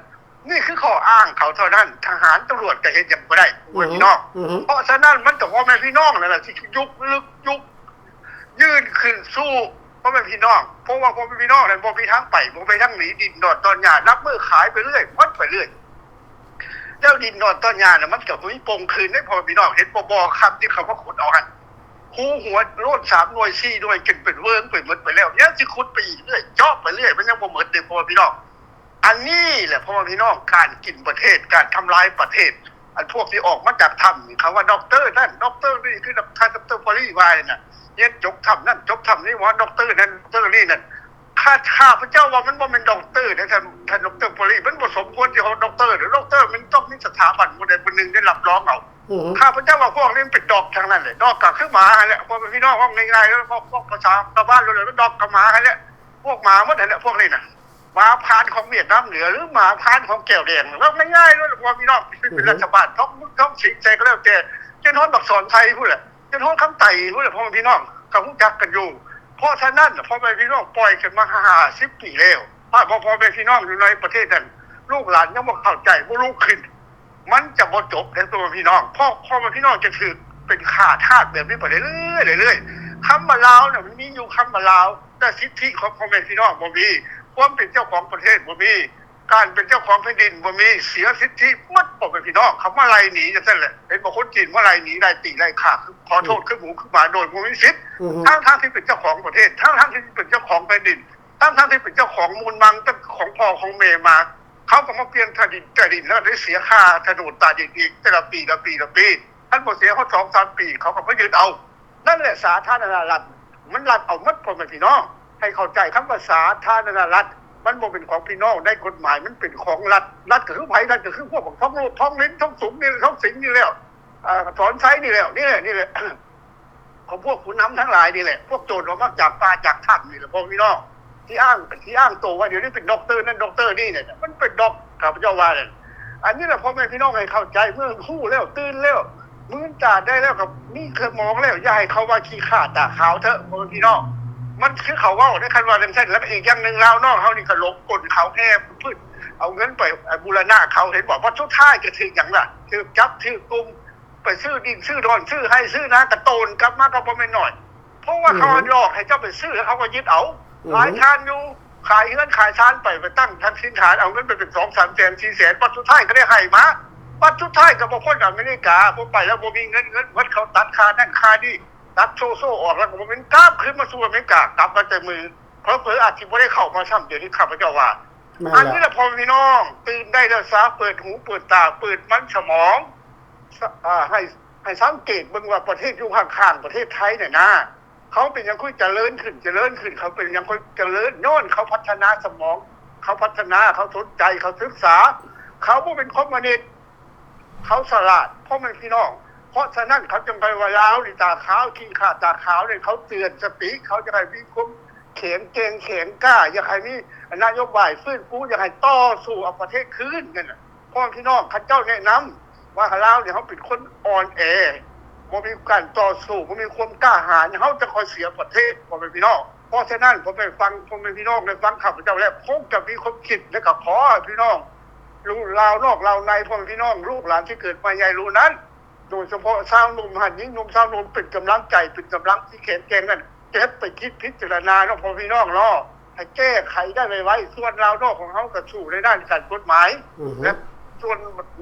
ນີ້ຄືຂໍ້ອ້າງເຂົາເທົ່ານັ້ນ ທະຫານຕຳຫຼວດກໍເຮັດຫຍັງບໍ່ໄດ້ ອືຮຶ ພີ່ນ້ອງ ອືຮຶ ເພາະສະນັ້ນມັນຕ້ອງພໍ່ແມ່ພີ່ນ້ອງນັ້ນລະ ທີ່ຍຸກລຶກ ຍຸກ ຍື່ນຂຶ້ນສູ້ພໍ່ແມ່ພີ່ນ້ອງ ເພາະວ່າພໍ່ແມ່ພີ່ນ້ອງນັ້ນບໍ່ມີທາງໄປ ບໍ່ມີທາງໜີ ດິນດອນຕອນຫຍ້າ ນັບມື້ຂາຍໄປເລື້ອຍ ໝົດໄປເລື້ອຍ ແລ້ວດິນດອນຕອນຫຍ້ານະ ມັນກໍບໍ່ມີປ່ອງຄືນເດ້ພໍ່ແມ່ພີ່ນ້ອງ ເຫັນບໍ່ ບໍ່ຄຳທີ່ເຂົາມາຂຸດເອົາຫັ້ນ ຮູຫົວໂລນສາມໜ່ວຍສີ່ໜ່ວຍ ຈົນເປັນເວີງໄປໝົດໄປແລ້ວ ຍັງຊິຂຸດໄປອີກເລື້ອຍ ເຈາະໄປເລື້ອຍ ມັນຍັງບໍ່ໝົດເດ້ພໍ່ແມ່ພີ່ນ້ອງ. ອັນນີ້ແຫຼະພໍ່ແມ່ພີ່ນ້ອງ ການກິນປະເທດ ການທຳລາຍປະເທດ ອັນພວກທີ່ອອກມາຈາກຖ້ຳນີ້ ເຂົາວ່າດັອກເຕີນັ້ນ ດັອກເຕີນີ້ ຄືທ່ານ ດຣ ປາຣີ ວ່ານີ້ນະ ຮຽນຈົບຖ້ຳນັ້ນຈົບຖ້ຳນີ້ ວ່າດັອກເຕີນັ້ນ ດັອກເຕີນີ້ນັ້ນ ຂ້າ ຂ້າພະເຈົ້າວ່າມັນບໍ່ແມ່ນດັອກເຕີເດ້ທ່ານ ທ່ານ ດຣ ປາຣີ ມັນບໍ່ສົມຄວນທີ່ເຮົາດັອກເຕີເດ້ ດັອກເຕີມັນຕ້ອງມີສະຖາບັນຜູ້ໃດຜູ້ໜຶ່ງໄດ້ຮັບຮອງເອົາ ອືຮຶ ຂ້າພະເຈົ້າວ່າພວກນີ້ເປັນດັອກທັງນັ້ນແຫຼະ ດັອກກໍຄືໝາຫັ້ນແຫຼະ ພໍ່ແມ່ພີ່ນ້ອງເວົ້າງ່າຍໆ ເວົ້າພວກພາສາຊາວບ້ານເລີຍ ດັອກກໍໝາຫັ້ນແຫຼະ ພວກໝາໝົດຫັ້ນແຫຼະ ພວກນີ້ນະ ໝາພານຂອງຫວຽດນາມເໜືອ ຫຼື ໝາພານຂອງແກ້ວແດງ ເວົ້າງ່າຍໆເລີຍ ພໍ່ແມ່ພີ່ນ້ອງ ເປັນ ອືຮຶ ລັດຖະບານ ທ້ອງເມືອງ ທ້ອງສິງໃສກໍແລ້ວແຕ່ ຈົນຮອດບັກສອນໄຊພຸ້ນແຫຼະ ຈົນຮອດຄຳໄຕພຸ້ນແຫຼະ ພໍ່ແມ່ພີ່ນ້ອງ ກໍຮູ້ຈັກກັນຢູ່ ເພາະສະນັ້ນ ພໍ່ແມ່ພີ່ນ້ອງ ປ່ອຍກັນມາຫ້າສິບປີແລ້ວ ຖ້າບໍ່ພໍ່ແມ່ພີ່ນ້ອງຢູ່ໃນປະເທດນັ້ນ ລູກຫຼານຍັງບໍ່ເຂົ້າໃຈ ບໍ່ລຸກຂຶ້ນ ມັນຈະບໍ່ຈົບເດ້ພໍ່ແມ່ພີ່ນ້ອງ ເພາະພໍ່ແມ່ພີ່ນ້ອງຈະຖືກເປັນຂ້າທາດແບບນີ້ໄປເລື້ອຍໆ ເລື້ອຍໆ ຄຳວ່າລາວນະ ມັນມີຢູ່ຄຳວ່າລາວ ແຕ່ສິດທິຂອງພໍ່ແມ່ພີ່ນ້ອງບໍ່ມີ ຄວາມເປັນເຈົ້າຂອງປະເທດບໍ່ມີ ການເປັນເຈົ້າຂອງແຜ່ນດິນບໍ່ມີ ເສຍສິດທິໝົດ ພໍ່ແມ່ພີ່ນ້ອງ ເຂົາມາໄລ່ໜີຈັ່ງຊັ້ນແຫຼະ ເຫັນບໍ່ ຄົນຈີນມາໄລ່ໜີ ໄລ່ຕີໄລ່ຂ້າ ຂໍໂທດ ອືມ ຄືໝູຄືໝາ ໂດຍບໍ່ມີສິດ ອືຮຶ ທັງໆທີ່ເປັນເຈົ້າຂອງປະເທດ ທັງໆທີ່ເປັນເຈົ້າຂອງແຜ່ນດິນ ທັງໆທີ່ເປັນເຈົ້າຂອງມູນມັງ ຂອງພໍ່ຂອງແມ່ມາ ເຂົາກໍມາປ່ຽນຕາດິນ ຕາດິນ ແລ້ວໄດ້ເສຍຄ່າໂສດຕາດິນອີກ ແຕ່ລະປີ ລະປີ ລະປີ ຄັນບໍ່ເສຍຮອດສອງສາມປີ ເຂົາກໍມາຍຶດເອົາ ນັ້ນແຫຼະສາທາລະນະລັດ ມັນລັດເອົາໝົດ ພໍ່ແມ່ພີ່ນ້ອງ ໃຫ້ເຂົ້າໃຈຄຳວ່າສາທາລະນະລັດ ມັນບໍ່ເປັນຂອງພີ່ນ້ອງ ໃນກົດໝາຍມັນເປັນຂອງລັດ ລັດກໍຄືໃຜ ລັດກໍຄືພວກບັກທອງໂລດ ທອງລິນ ທອງສຸງນີ້ ທອງສິງນີ້ແຫຼ້ວ ອາ ສອນໄຊນີ້ແຫຼ້ວ ນີ້ແຫຼະ ນີ້ແຫຼະ ຂອງພວກຜູ້ນຳທັງຫຼາຍນີ້ແຫຼະ ພວກໂຈນອອກມາຈາກປ່າຈາກຖ້ຳນີ້ແຫຼະ ພໍ່ແມ່ພີ່ນ້ອງ ທີ່ອ້າງ ທີ່ອ້າງໂຕວ່າດຽວນີ້ເປັນດັອກເຕີນັ້ນດັອກເຕີນີ້ ມັນເປັນດັອກ ຂ້າພະເຈົ້າວ່ານັ້ນ ອັນນີ້ແຫຼະ ພໍ່ແມ່ພີ່ນ້ອງໃຫ້ເຂົ້າໃຈ ເມື່ອຮູ້ແລ້ວ ຕື່ນແລ້ວ ມືນຕາໄດ້ແລ້ວ ກໍມີສະໝອງແລ້ວ ຢ່າໃຫ້ເຂົາວ່າຂີ້ຂ້າຕາຂາວເຖາະ ພໍ່ແມ່ພີ່ນ້ອງ ມັນຄືເຂົາເວົ້າເດ້ ຄັນວ່າຈັ່ງຊັ້ນ ແລ້ວກໍອີກຢ່າງໜຶ່ງ ລາວນອກເຮົານີ້ກໍຫຼົງກົນເຂົາແຮ່ ເອົາເງິນໄປບູລະນະເຂົາ ເຫັນບໍ່ ບັດສຸດທ້າຍກໍຖືກຫຍັງລະ ຖືກຈັບ ຖືກກຸມ ໄປຊື້ດິນຊື້ດອນຊື້ໄຮ່ຊື້ນາ ກະໂຕນກັບມາກໍບໍ່ແມ່ນໜ້ອຍ ເພາະວ່າເຂົາຫຼອກໃຫ້ເຈົ້າໄປຊື້ ແລ້ວເຂົາກໍຍຶດເອົາ ຂາຍທ່ານຢູ່ ຂາຍເຮືອນຂາຍຊານໄປ ໄປຕັ້ງຖານຖິ່ນຖານ ເອົາເງິນໄປເປັນສອງສາມແສນສີ່ແສນ ບັດສຸດທ້າຍກໍໄດ້ໄຮ່ມາ ບັດສຸດທ້າຍກໍບໍ່ພົ້ນອາເມລິກາ ບໍ່ໄປແລ້ວ ບໍ່ມີເງິນ ເງິນໝົດ ເຂົາຕັດຄ່ານັ້ນຄ່ານີ້ ຕັດໂຊໂຊອອກ ແລ້ວກໍບໍ່ເປັນ ກັບຄືນມາສູ່ອາເມລິກາ ກັບມາແຕ່ມື້ ເຜີໆອາດຊິບໍ່ໄດ້ເຂົ້າມາຊ້ຳ ດຽວນີ້ຂ້າພະເຈົ້າວ່າ ອັນນີ້ລະ ພໍ່ແມ່ພີ່ນ້ອງ ຕື່ນໄດ້ແລ້ວຊະ ເປີດຫູເປີດຕາ ເປີດມັນສະໝອງ ອາ ໃຫ້ ໃຫ້ສັງເກດເບິ່ງວ່າປະເທດຢູ່ຂ້າງໆ ປະເທດໄທນີ້ນະ ເຂົາເປັນຫຍັງຄ່ອຍຈະເລີນຂຶ້ນ ຈະເລີນຂຶ້ນ ເຂົາເປັນຫຍັງຄ່ອຍຈະເລີນ ຍ້ອນເຂົາພັດທະນາສະໝອງ ເຂົາພັດທະນາ ເຂົາສົນໃຈ ເຂົາສຶກສາ ເຂົາບໍ່ເປັນຄອມມູນິດ ເຂົາສະຫຼາດ ພໍ່ແມ່ພີ່ນ້ອງ ເພາະສະນັ້ນ ເຂົາຈຶ່ງໄປວ່າລາວນີ້ຕາຂາວ ຂີ້ຂ້າຕາຂາວນີ້ ເຂົາເຕືອນສະຕິ ເຂົາຈະໃຫ້ມີຄວາມແຂງແກ່ງແຂງກ້າ ຢາກໃຫ້ມີນະໂຍບາຍຟື້ນຟູ ຢາກໃຫ້ຕໍ່ສູ້ເອົາປະເທດຄືນນັ້ນນະ ພໍ່ແມ່ພີ່ນ້ອງ ຂ້າເຈົ້າແນະນຳວ່າລາວນີ້ເຮົາເປັນຄົນອ່ອນແອ ບໍ່ມີການຕໍ່ສູ້ ບໍ່ມີຄວາມກ້າຫານ ເຮົາຈະຄ່ອຍເສຍປະເທດ ພໍ່ແມ່ພີ່ນ້ອງ ເພາະສະນັ້ນ ພໍ່ແມ່ຟັງ ພໍ່ແມ່ພີ່ນ້ອງໄດ້ຟັງຂ້າພະເຈົ້າແລ້ວ ຄົງຈະມີຄວາມຄິດ ແລະ ກໍຂໍໃຫ້ພີ່ນ້ອງ ລາວນອກລາວໃນ ພໍ່ແມ່ພີ່ນ້ອງ ລູກຫຼານທີ່ເກີດໃໝ່ໃຫຍ່ລຸນັ້ນ ໂດຍສະເພາະຊາວໜຸ່ມຫັ້ນ ຍິງໜຸ່ມຊາວໜຸ່ມ ເປັນກຳລັງໃຈ ເປັນກຳລັງທີ່ແຂງແກ່ງນັ້ນ ເກັບໄປຄິດພິຈາລະນາເນາະ ພໍ່ແມ່ພີ່ນ້ອງເນາະ ໃຫ້ແກ້ໄຂໄດ້ໄວໆ ສ່ວນລາວນອກຂອງເຮົາກໍສູ້ໃນດ້ານການກົດໝາຍ ອືຮຶ ແລະ ສ່ວນ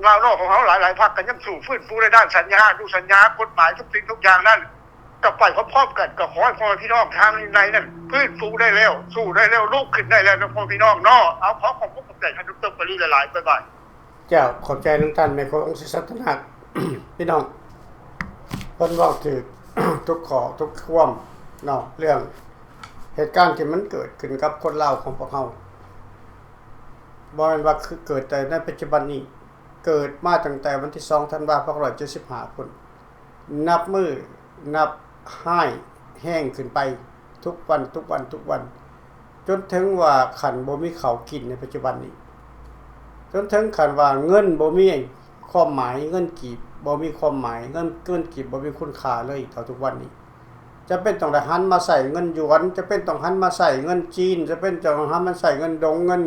ລາວນອກຂອງເຮົາຫຼາຍໆພັກກໍຍັງສູ້ຟື້ນຟູໃນດ້ານສັນຍາ ອະນຸສັນຍາ ກົດໝາຍທຸກສິ່ງທຸກຢ່າງນັ້ນ ກໍໄປພ້ອມໆກັນ. ກໍຂໍໃຫ້ພໍ່ແມ່ພີ່ນ້ອງທາງໃນນັ້ນຟື້ນຟູໄດ້ແລ້ວ ສູ້ໄດ້ແລ້ວ ລຸກຂຶ້ນໄດ້ແລ້ວເນາະ ພໍ່ແມ່ພີ່ນ້ອງເນາະ. ເອົາ ຂໍຂອບອົກຂອບໃຈທ່ານ ດຣ ປະລີ ຫຼາຍໆ. ບາຍບາຍ. ເຈົ້າ ຂອບໃຈນຳທ່ານແມ່ຂອງສິດສັດຕະນາກ. ພີ່ນ້ອງ ເພິ່ນເວົ້າຖືກທຸກຂໍ້ທຸກຄວາມເນາະ ເລື່ອງເຫດການທີ່ມັນເກີດຂຶ້ນກັບຄົນລາວຂອງພວກເຮົາ. ບໍ່ແມ່ນວ່າຄືເກີດແຕ່ໃນປັດຈຸບັນນີ້, ເກີດມາຕັ້ງແຕ່ວັນທີສອງທັນວາ ສອງພັນເຈັດຮ້ອຍເຈັດສິບຫ້າພຸ້ນ. ນັບມື້ນັບຮ້າຍແຮງຂຶ້ນໄປທຸກວັນ ທຸກວັນ ທຸກວັນ, ຈົນເຖິງວ່າຂັ້ນບໍ່ມີເຂົ້າກິນໃນປັດຈຸບັນນີ້, ຈົນເຖິງຂັ້ນວ່າເງິນບໍ່ມີຄວາມໝາຍ, ເງິນກີບບໍ່ມີຄວາມໝາຍ, ເງິນ ເງິນກີບບໍ່ມີຄຸນຄ່າເລີຍເທົ່າທຸກວັນນີ້. ຈຳເປັນຕ້ອງໄດ້ຫັນມາໃຊ້ເງິນຢວນ, ຈຳເປັນຕ້ອງຫັນມາໃຊ້ເງິນຈີນ, ຈຳເປັນຕ້ອງຫັນມາໃຊ້ເງິນດົງ, ເງິນ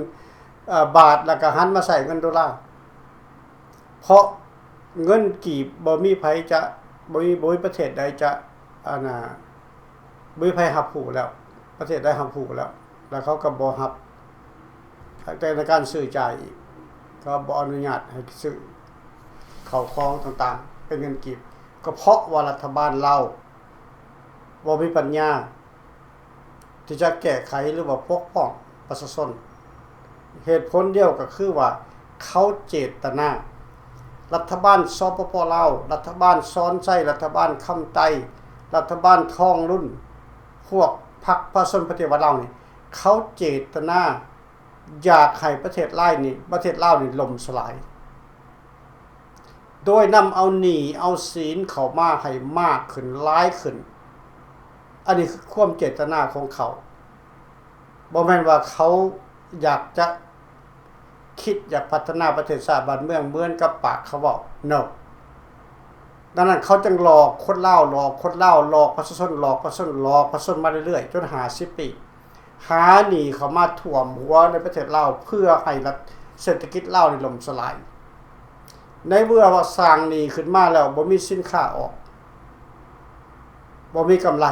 ເອີ ບາດ, ແລ້ວກໍຫັນມາໃຊ້ເງິນໂດລາ. ເພາະເງິນກີບບໍ່ມີໃຜຈະ ບໍ່ມີ ບໍ່ມີປະເທດໃດຈະ ອັນນ່າ ບໍ່ມີໃຜຮັບຮູ້ແລ້ວ, ປະເທດໃດຮັບຮູ້ແລ້ວ ແລ້ວເຂົາກໍບໍ່ຮັບ ແຕ່ໃນການຊື້ຈ່າຍອີກ, ເຂົາບໍ່ອະນຸຍາດໃຫ້ຊື້ເຂົ້າຂອງຕ່າງໆເປັນເງິນກີບ, ກໍເພາະວ່າລັດຖະບານລາວບໍ່ມີປັນຍາ ທີ່ຈະແກ້ໄຂ ຫຼືວ່າປົກປ້ອງປະຊາຊົນ. ເຫດຜົນດຽວກໍຄືວ່າເຂົາເຈດຕະນາ, ລັດຖະບານ ສປປ ລາວ, ລັດຖະບານ ສອນໄຊ, ລັດຖະບານ ຄຳໄຕ, ລັດຖະບານ ທອງລຸນ, ພວກພັກປະຊາຊົນປະຕິວັດລາວນີ້ ເຂົາເຈດຕະນາຢາກໃຫ້ປະເທດລາຍນີ້ ປະເທດລາວນີ້ລົ້ມສະຫຼາຍ. ໂດຍນຳເອົາໜີ້ເອົາສິນເຂົ້າມາໃຫ້ມາກຂຶ້ນ ຫຼາຍຂຶ້ນ. ອັນນີ້ຄືຄວາມເຈດຕະນາຂອງເຂົາ. ບໍ່ແມ່ນວ່າເຂົາຢາກຈະຄິດຢາກພັດທະນາປະເທດຊາດບ້ານເມືອງເໝືອນກັບປາກເຂົາເວົ້າ. No. ດັ່ງນັ້ນເຂົາຈຶ່ງຫຼອກຄົນລາວ, ຫຼອກຄົນລາວ, ຫຼອກປະຊາຊົນ, ຫຼອກປະຊາຊົນ, ຫຼອກປະຊາຊົນມາເລື້ອຍໆ ຈົນຫ້າສິບປີ. ຫາໜີ້ເຂົ້າມາຖ້ວມຫົວໃນປະເທດລາວ ເພື່ອໃຫ້ລັດ ເສດຖະກິດລາວນີ້ລົ້ມສະຫຼາຍ. ໃນເມື່ອວ່າສ້າງໜີ້ຂຶ້ນມາແລ້ວ ບໍ່ມີສິນຄ້າອອກ, ບໍ່ມີກຳໄລ,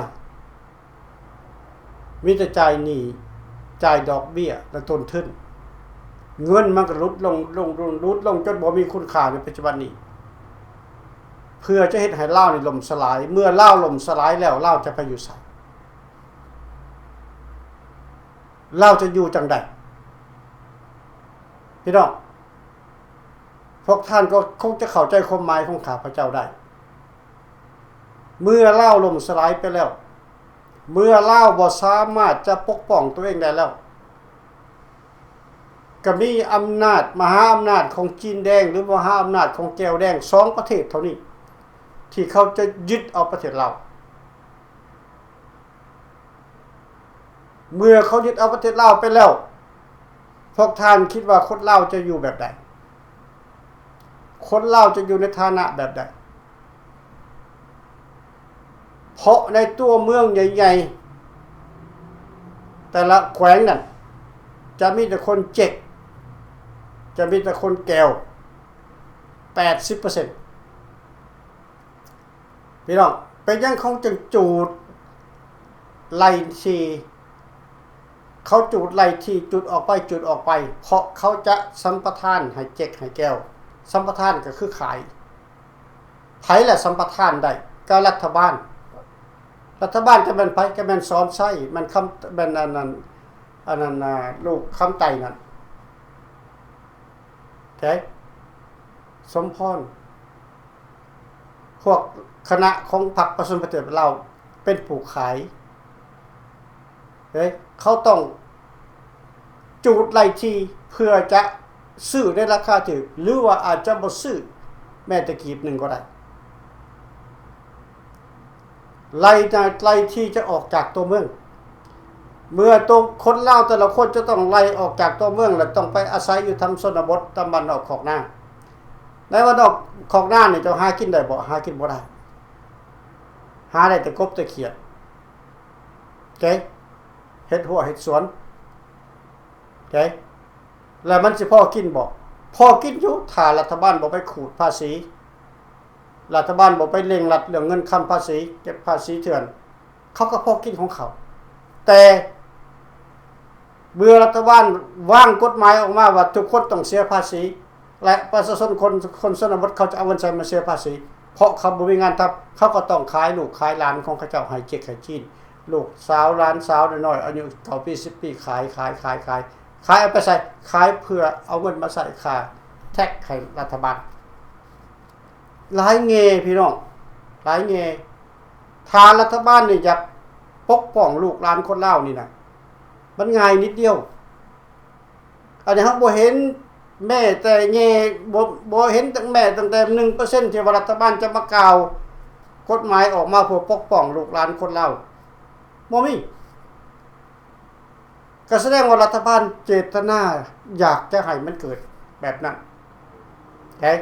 ມີແຕ່ຈ່າຍໜີ້, ຈ່າຍດອກເບ້ຍ ແລະ ຕົ້ນທຶນ, ເງິນມັນກໍຫຼຸດລົງ, ລົງ, ລົງ, ຫຼຸດລົງຈົນບໍ່ມີຄຸນຄ່າໃນປັດຈຸບັນນີ້ ເພື່ອຈະເຮັດໃຫ້ລາວນີ້ລົ້ມສະຫຼາຍ. ເມື່ອລາວລົ້ມສະຫຼາຍແລ້ວ ລາວຈະໄປຢູ່ໃສ? ລາວຈະຢູ່ຈັ່ງໃດ? ພີ່ນ້ອງ ພວກທ່ານກໍຄົງຈະເຂົ້າໃຈຄວາມໝາຍຂອງຂ້າພະເຈົ້າໄດ້. ເມື່ອລາວລົ້ມສະຫຼາຍໄປແລ້ວ, ເມື່ອລາວບໍ່ສາມາດຈະປົກປ້ອງຕົວເອງໄດ້ແລ້ວ, ກໍມີອຳນາດ, ມະຫາອຳນາດຂອງຈີນແດງ ຫຼື ມະຫາອຳນາດຂອງແກວແດງ ສອງປະເທດເທົ່ານີ້ ທີ່ເຂົາຈະຍຶດເອົາປະເທດລາວ. ເມື່ອເຂົາຍຶດເອົາປະເທດລາວໄປແລ້ວ, ພວກທ່ານຄິດວ່າຄົນລາວຈະຢູ່ແບບໃດ? ຄົນລາວຈະຢູ່ໃນຖານະແບບໃດ? ເພາະໃນຕົວເມືອງໃຫຍ່ໆ ແຕ່ລະແຂວງນັ້ນ ຈະມີແຕ່ຄົນເຈັກ, ຈະມີແຕ່ຄົນແກວ ແປດສິບເປີເຊັນ. ພີ່ນ້ອງ, ເປັນຫຍັງເຂົາຈຶ່ງຈູດໄລ່ທີ່? ເຂົາຈູດໄລ່ທີ່, ຈູດອອກໄປ, ຈູດອອກໄປ, ເພາະເຂົາຈະສຳປະທານໃຫ້ເຈັກໃຫ້ແກວ. ສຳປະທານກໍຄືຂາຍ. ໃຜລະສຳປະທານໄດ້? ກໍລັດຖະບານ. ລັດຖະບານກໍແມ່ນໃຜ? ກໍແມ່ນສອນໄຊ, ແມ່ນຄຳ, ແມ່ນອັນນັ້ນ, ອັນນັ້ນນະ, ລູກຄຳໄຕນັ້ນ. ເອີ ສົມພອນ, ພວກຄະນະຂອງພັກປະຊາຊົນປະຕິວັດລາວເປັນຜູ້ຂາຍ. ເອີ ເຂົາຕ້ອງຈູດໄລ່ທີ່ເພື່ອຈະຊື້ໃນລາຄາຖືກ ຫຼືວ່າອາດຈະບໍ່ຊື້ແມ້ແຕ່ກີບໜຶ່ງກໍໄດ້. ໄລ່ນະ, ໄລ່ທີ່ຈະອອກຈາກຕົວເມືອງ. ເມື່ອຕົວຄົນລາວແຕ່ລະຄົນຈະຕ້ອງໄລ່ອອກຈາກຕົວເມືອງ ແລະ ຕ້ອງໄປອາໄສຢູ່ຕາມຊົນນະບົດ, ຕາມບ້ານນອກຄອກນາ. ໃນບ້ານນອກຄອກນານີ້ ເຈົ້າຫາກິນໄດ້ບໍ່? ຫາກິນບໍ່ໄດ້. ຫາໄດ້ແຕ່ກົບແຕ່ຂຽດ. ເກ ເຮັດຮົ້ວເຮັດສວນ. ເກ ແລ້ວມັນຊິພໍກິນບໍ່? ພໍກິນຢູ່ ຖ້າລັດຖະບານບໍ່ໄປຂູດພາສີ, ລັດຖະບານບໍ່ໄປເລັ່ງລັດເລື່ອງເງິນຄຳພາສີ, ເກັບພາສີເຖື່ອນ, ເຂົາກໍພໍກິນຂອງເຂົາ. ແຕ່ເມື່ອລັດຖະບານວາງກົດໝາຍອອກມາວ່າທຸກຄົນຕ້ອງເສຍພາສີ, ແລະ ປະຊາຊົນຄົນ ຄົນຊົນນະບົດ ເຂົາຈະເອົາເງິນໃສມາເສຍພາສີ? ເພາະເຂົາບໍ່ມີງານທຳ ເຂົາກໍຕ້ອງຂາຍລູກຂາຍຫຼານຂອງເຂົາເຈົ້າໃຫ້ເຈັກໃຫ້ຈີນ. ລູກສາວຫຼານສາວນ້ອຍໆ ອາຍຸເກົ້າປີ ສິບປີ ຂາຍ ຂາຍ ຂາຍ ຂາຍ ຂາຍເອົາໄປໃສ? ຂາຍເພື່ອເອົາເງິນມາໃຊ້ຄ່າແທັກໃຫ້ລັດຖະບານ. ຫຼາຍແງ່ພີ່ນ້ອງ ຫຼາຍແງ່. ຖ້າລັດຖະບານນີ້ຢາກປົກປ້ອງລູກຫຼານຄົນລາວນີ້ນະ ມັນງ່າຍນິດດຽວ. ອັນນີ້ເຮົາບໍ່ເຫັນແມ້ແຕ່ແງ່ ບໍ່ ບໍ່ເຫັນແມ້ຕັ້ງແຕ່ໜຶ່ງເປີເຊັນ ທີ່ວ່າລັດຖະບານຈະມາກ່າວກົດໝາຍອອກມາເພື່ອປົກປ້ອງລູກຫຼານຄົນລາວ ບໍ່ມີ. ກໍສະແດງວ່າລັດຖະບານເຈດຕະນາຢາກຈະໃຫ້ມັນເກີດແບບນັ້ນ ເຫັນ?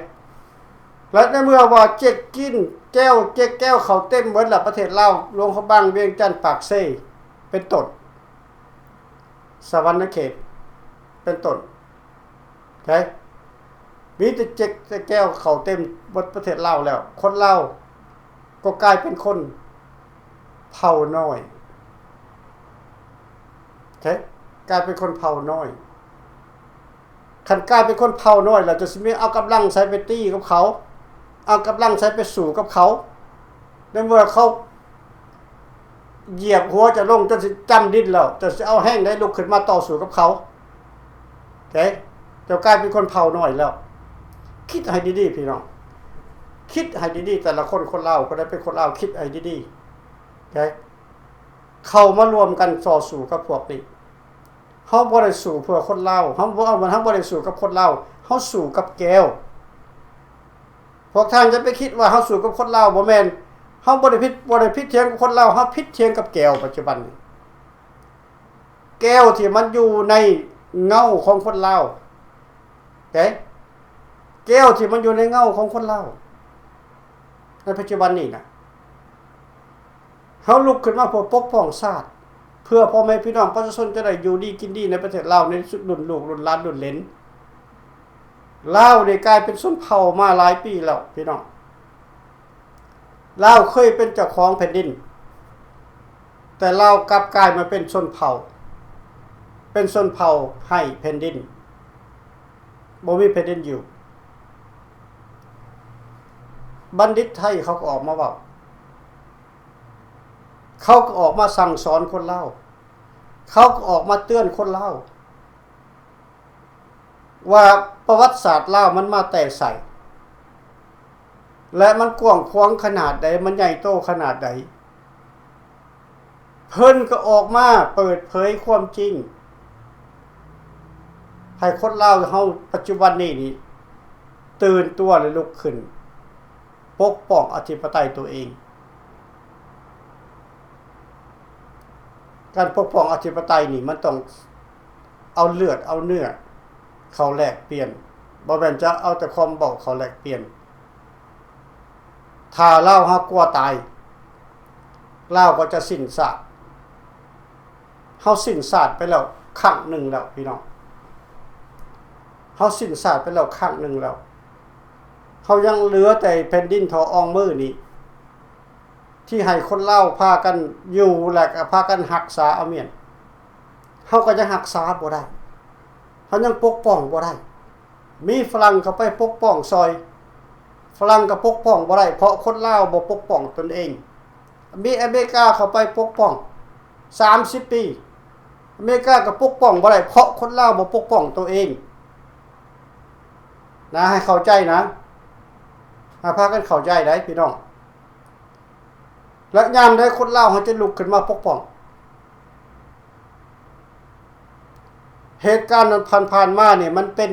ແລະ ໃນເມື່ອວ່າເຈັກກິນແກ້ວ ເຈັກແກ້ວເຂົ້າເຕັມເບິດລະ ປະເທດລາວ ຫຼວງພະບາງ ວຽງຈັນ ປາກເຊ ເປັນຕົ້ນ ສະຫວັນນະເຂດ ເປັນຕົ້ນ ເຫັນ? ມີແຕ່ເຈັກແຕ່ແກ້ວເຂົ້າເຕັມເບິດປະເທດລາວແລ້ວ ຄົນລາວກໍກາຍເປັນຄົນເຜົ່ານ້ອຍ ເຫັນ? ກາຍເປັນຄົນເຜົ່ານ້ອຍ. ຄັນກາຍເປັນຄົນເຜົ່ານ້ອຍແລ້ວ ຈະຊິມີເອົາກຳລັງໃສໄປຕີກັບເຂົາ? ເອົາກຳລັງໃສໄປສູ້ກັບເຂົາ? ໃນເມື່ອເຂົາຢຽບຫົວເຈົ້າລົງຈົນຊິຈ້ຳດິນແລ້ວ ເຈົ້າຊິເອົາແຮງໃດລຸກຂຶ້ນມາຕໍ່ສູ້ກັບເຂົາ? ເຫັນ? ເຈົ້າກາຍເປັນຄົນເຜົ່ານ້ອຍແລ້ວ. ຄິດໃຫ້ດີໆ ພີ່ນ້ອງ ຄິດໃຫ້ດີໆ ແຕ່ລະຄົນ ຄົນລາວ ຜູ້ໃດເປັນຄົນລາວ ຄິດໃຫ້ດີໆ ເຫັນ? ເຂົ້າມາລວມກັນຕໍ່ສູ້ກັບພວກນີ້. ເຮົາບໍ່ໄດ້ສູ້ເພື່ອຄົນລາວ ເຮົາບໍ່ ເຮົາບໍ່ໄດ້ສູ້ກັບຄົນລາວ ເຮົາສູ້ກັບແກ້ວ. ພວກທ່ານຢ່າໄປຄິດວ່າເຮົາສູ້ກັບຄົນລາວ ບໍ່ແມ່ນ. ເຮົາບໍ່ໄດ້ຜິດ ບໍ່ໄດ້ຜິດຖຽງກັບຄົນລາວ ເຮົາຜິດຖຽງກັບແກ້ວປັດຈຸບັນນີ້. ແກ້ວທີ່ມັນຢູ່ໃນເງົາຂອງຄົນລາວ ເດ້ ແກ້ວທີ່ມັນຢູ່ໃນເງົາຂອງຄົນລາວໃນປັດຈຸບັນນີ້ນະ. ເຮົາລຸກຂຶ້ນມາເພື່ອປົກປ້ອງຊາດ ເພື່ອພໍ່ແມ່ພີ່ນ້ອງປະຊາຊົນຈະໄດ້ຢູ່ດີກິນດີໃນປະເທດລາວ ໃນລຸ້ນລູກລຸ້ນຫຼານລຸ້ນເຫຼນ. ລາວນີ້ກາຍເປັນຊົນເຜົ່າມາຫຼາຍປີແລ້ວ ພີ່ນ້ອງ. ລາວເຄີຍເປັນເຈົ້າຂອງແຜ່ນດິນ ແຕ່ລາວກັບກາຍມາເປັນຊົນເຜົ່າ ເປັນຊົນເຜົ່າໄຮ້ແຜ່ນດິນ ບໍ່ມີແຜ່ນດິນຢູ່. ບັນດິດໄທເຂົາກໍອອກມາເວົ້າ ເຂົາກໍອອກມາສັ່ງສອນຄົນລາວ ເຂົາກໍອອກມາເຕືອນຄົນລາວ ວ່າປະຫວັດສາດລາວມັນມາແຕ່ໃສ ແລະ ມັນກວ້າງຂວາງຂະໜາດໃດ ມັນໃຫຍ່ໂຕຂະໜາດໃດ. ເພິ່ນກໍອອກມາເປີດເຜີຍຄວາມຈິງ ໃຫ້ຄົນລາວເຮົາປັດຈຸບັນນີ້ນີ້ ຕື່ນຕົວ ແລະ ລຸກຂຶ້ນປົກປ້ອງອະທິປະໄຕຕົວເອງ. ການປົກປ້ອງອະທິປະໄຕນີ້ ມັນຕ້ອງເອົາເລືອດເອົາເນື້ອເຂົ້າແລກປ່ຽນ ບໍ່ແມ່ນຈະເອົາແຕ່ຄວາມເວົ້າເຂົ້າແລກປ່ຽນ. ຖ້າລາວເຮົາກົວຕາຍ ລາວກໍຈະສິ້ນຊາດ. ເຮົາສິ້ນຊາດໄປແລ້ວຄັ້ງໜຶ່ງແລ້ວ ພີ່ນ້ອງ. ເຮົາສິ້ນຊາດໄປແລ້ວຄັ້ງໜຶ່ງແລ້ວ. ເຮົາຍັງເຫຼືອແຕ່ແຜ່ນດິນທໍ່ອ່ອງມືນີ້ ທີ່ໃຫ້ຄົນລາວພາກັນຢູ່ ແລະ ກໍພາກັນຮັກສາເອົາມ້ຽນ. ເຮົາກໍຍັງຮັກສາບໍ່ໄດ້ ເຮົາຍັງປົກປ້ອງບໍ່ໄດ້. ມີຝຣັ່ງເຂົ້າໄປປົກປ້ອງຊ່ອຍ ຝຣັ່ງກໍປົກປ້ອງບໍ່ໄດ້ ເພາະຄົນລາວບໍ່ປົກປ້ອງຕົນເອງ. ມີອາເມລິກາເຂົ້າໄປປົກປ້ອງສາມສິບປີ ອາເມລິກາກໍປົກປ້ອງບໍ່ໄດ້ ເພາະຄົນລາວບໍ່ປົກປ້ອງຕົວເອງນະ. ໃຫ້ເຂົ້າໃຈນະ ໃຫ້ພາກັນເຂົ້າໃຈໄດ໋ ພີ່ນ້ອງ. ແລະ ຍາມໃດຄົນລາວເຮົາຈະລຸກຂຶ້ນມາປົກປ້ອງ? ເຫດການນັ້ນຜ່ານໆມານີ້ ມັນເປັນ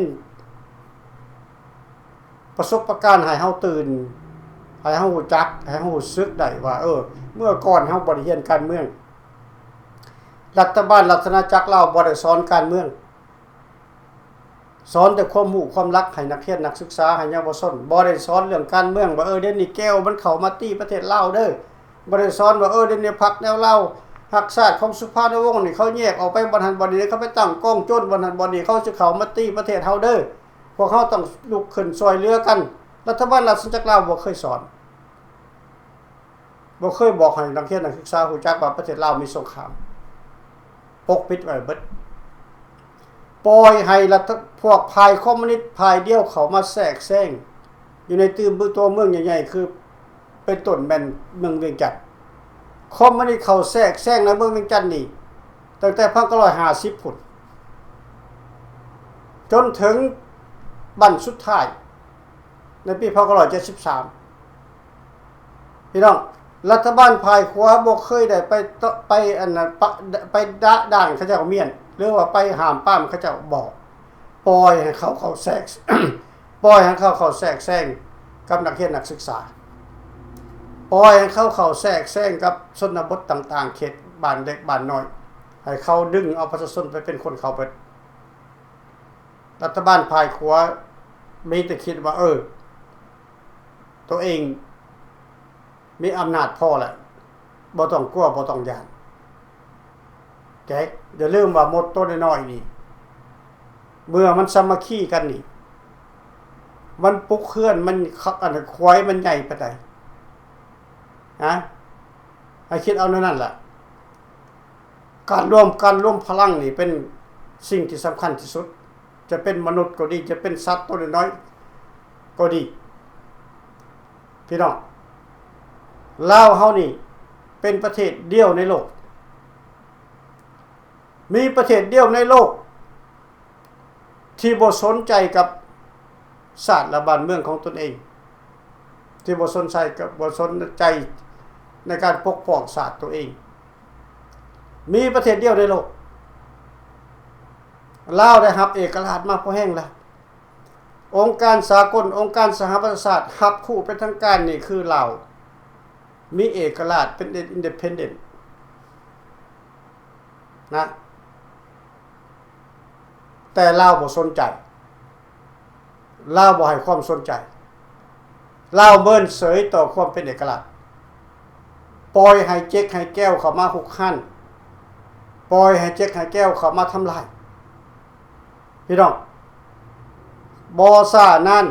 ປະສົບປະການໃຫ້ເຮົາຕື່ນ ໃຫ້ເຮົາຮູ້ຈັກ ໃຫ້ເຮົາຮູ້ສຶກໄດ້ວ່າ ເອີ ເມື່ອກ່ອນເຮົາບໍ່ໄດ້ຮຽນການເມືອງ. ລັດຖະບານລາຊະອານາຈັກລາວບໍ່ໄດ້ສອນການເມືອງ. ສອນແຕ່ຄວາມຮູ້ຄວາມລັກໃຫ້ນັກຮຽນນັກສຶກສາ ໃຫ້ເຍົາວະຊົນ. ບໍ່ໄດ້ສອນເລື່ອງການເມືອງວ່າ ເອີ ດຽວນີ້ແກ້ວມັນເຂົ້າມາຕີປະເທດລາວເດີ. ບໍ່ໄດ້ສອນວ່າ ເອີ ດຽວນີ້ພັກແນວລາວຮັກຊາດຂອງສຸພານຸວົງນີ້ ເຂົາແຍກອອກໄປບ່ອນຫັ້ນບ່ອນນີ້ ເຂົາໄປຕັ້ງກອງໂຈນບ່ອນຫັ້ນບ່ອນນີ້ ເຂົາຊິເຂົ້າມາຕີປະເທດເຮົາເດີ. ພວກເຮົາຕ້ອງລຸກຂຶ້ນຊ່ວຍເຫຼືອກັນ. ລັດຖະບານລາຊະອານາຈັກລາວບໍ່ເຄີຍສອນ. ບໍ່ເຄີຍບອກໃຫ້ນັກຮຽນນັກສຶກສາຮູ້ຈັກວ່າປະເທດລາວມີສົງຄາມ, ປົກປິດໄວ້ເບິດ. ປ່ອຍໃຫ້ລັດຖະ ພວກຝ່າຍຄອມມູນິດຝ່າຍດຽວເຂົ້າມາແຊກແຊງຢູ່ໃນຕື່ມຕົວເມືອງໃຫຍ່ໆ ຄືເປັນຕົ້ນແມ່ນເມືອງວຽງຈັນ. ຄອມມູນິດເຂົ້າແຊກແຊງໃນເມືອງວຽງຈັນນີ້ ຕັ້ງແຕ່ພັນເກົ້າຮ້ອຍຫ້າສິບພຸ້ນ ຈົນເຖິງບັ້ນສຸດທ້າຍໃນປີພັນເກົ້າຮ້ອຍເຈັດສິບສາມ. ພີ່ນ້ອງ, ລັດຖະບານຝ່າຍຂວາບໍ່ເຄີຍໄດ້ໄປເຕາະ ໄປອັນນັ້ນ ປະ ໄປດະດ້ານເຂົາເຈົ້າມ້ຽນ ຫຼືວ່າໄປຫ້າມປາມເຂົາເຈົ້າ ບໍ່. ປ່ອຍໃຫ້ເຂົາເຂົ້າແຊກ ປ່ອຍໃຫ້ເຂົາເຂົ້າແຊກແຊງກັບນັກຮຽນນັກສຶກສາ, ປ່ອຍໃຫ້ເຂົາເຂົ້າແຊກແຊງກັບຊົນນະບົດຕ່າງໆ ເຂດບ້ານເລັກບ້ານນ້ອຍ, ໃຫ້ເຂົາດຶງເອົາປະຊາຊົນໄປເປັນຄົນເຂົາເບິດ. ລັດຖະບານຝ່າຍຂວາມີແຕ່ຄິດວ່າ ເອີ ໂຕເອງມີອຳນາດພໍແລ້ວ, ບໍ່ຕ້ອງກົວ ບໍ່ຕ້ອງຢ້ານ. ແກ ຢ່າລືມວ່າມົດໂຕນ້ອຍໆນີ້ ເມື່ອມັນສາມັກຄີກັນນີ້ ມັນປຸກເຮືອນ ມັນ ອັນ ຄວາຍມັນໃຫຍ່ປານໃດ? ຮະ? ໃຫ້ຄິດເອົາແນວນັ້ນລະ. ການລວມ ການລວມພະລັງນີ້ເປັນສິ່ງທີ່ສຳຄັນທີ່ສຸດ. ຈະເປັນມະນຸດກໍດີ, ຈະເປັນສັດຕົວນ້ອຍໆກໍດີ. ພີ່ນ້ອງ, ລາວເຮົານີ້ເປັນປະເທດດຽວໃນໂລກ, ມີປະເທດດຽວໃນໂລກທີ່ບໍ່ສົນໃຈກັບຊາດ ແລະ ບ້ານເມືອງຂອງຕົນເອງ, ທີ່ບໍ່ສົນໃຈກັບ ບໍ່ສົນໃຈໃນການປົກປ້ອງຊາດຕົວເອງ. ມີປະເທດດຽວໃນໂລກ. ລາວໄດ້ຮັບເອກະລາດມາພໍແຮງແລ້ວ. ອົງການສາກົນ, ອົງການສະຫະປະຊາຊາດຮັບຮູ້ເປັນທາງການ ນີ້ຄືລາວມີເອກະລາດ ເປັນ independent ນະ, ແຕ່ລາວບໍ່ສົນໃຈ. ລາວບໍ່ໃຫ້ຄວາມສົນໃຈ, ລາວເມີນເສີຍຕໍ່ຄວາມເປັນເອກະລາດ, ປ່ອຍໃຫ້ເຈັກໃຫ້ແກວເຂົ້າມາຮຸກຮານ, ປ່ອຍໃຫ້ເຈັກໃຫ້ແກວເຂົ້າມາທຳລາຍ. ພີ່ນ້ອງ, ບໍ່ຊ້ານານ,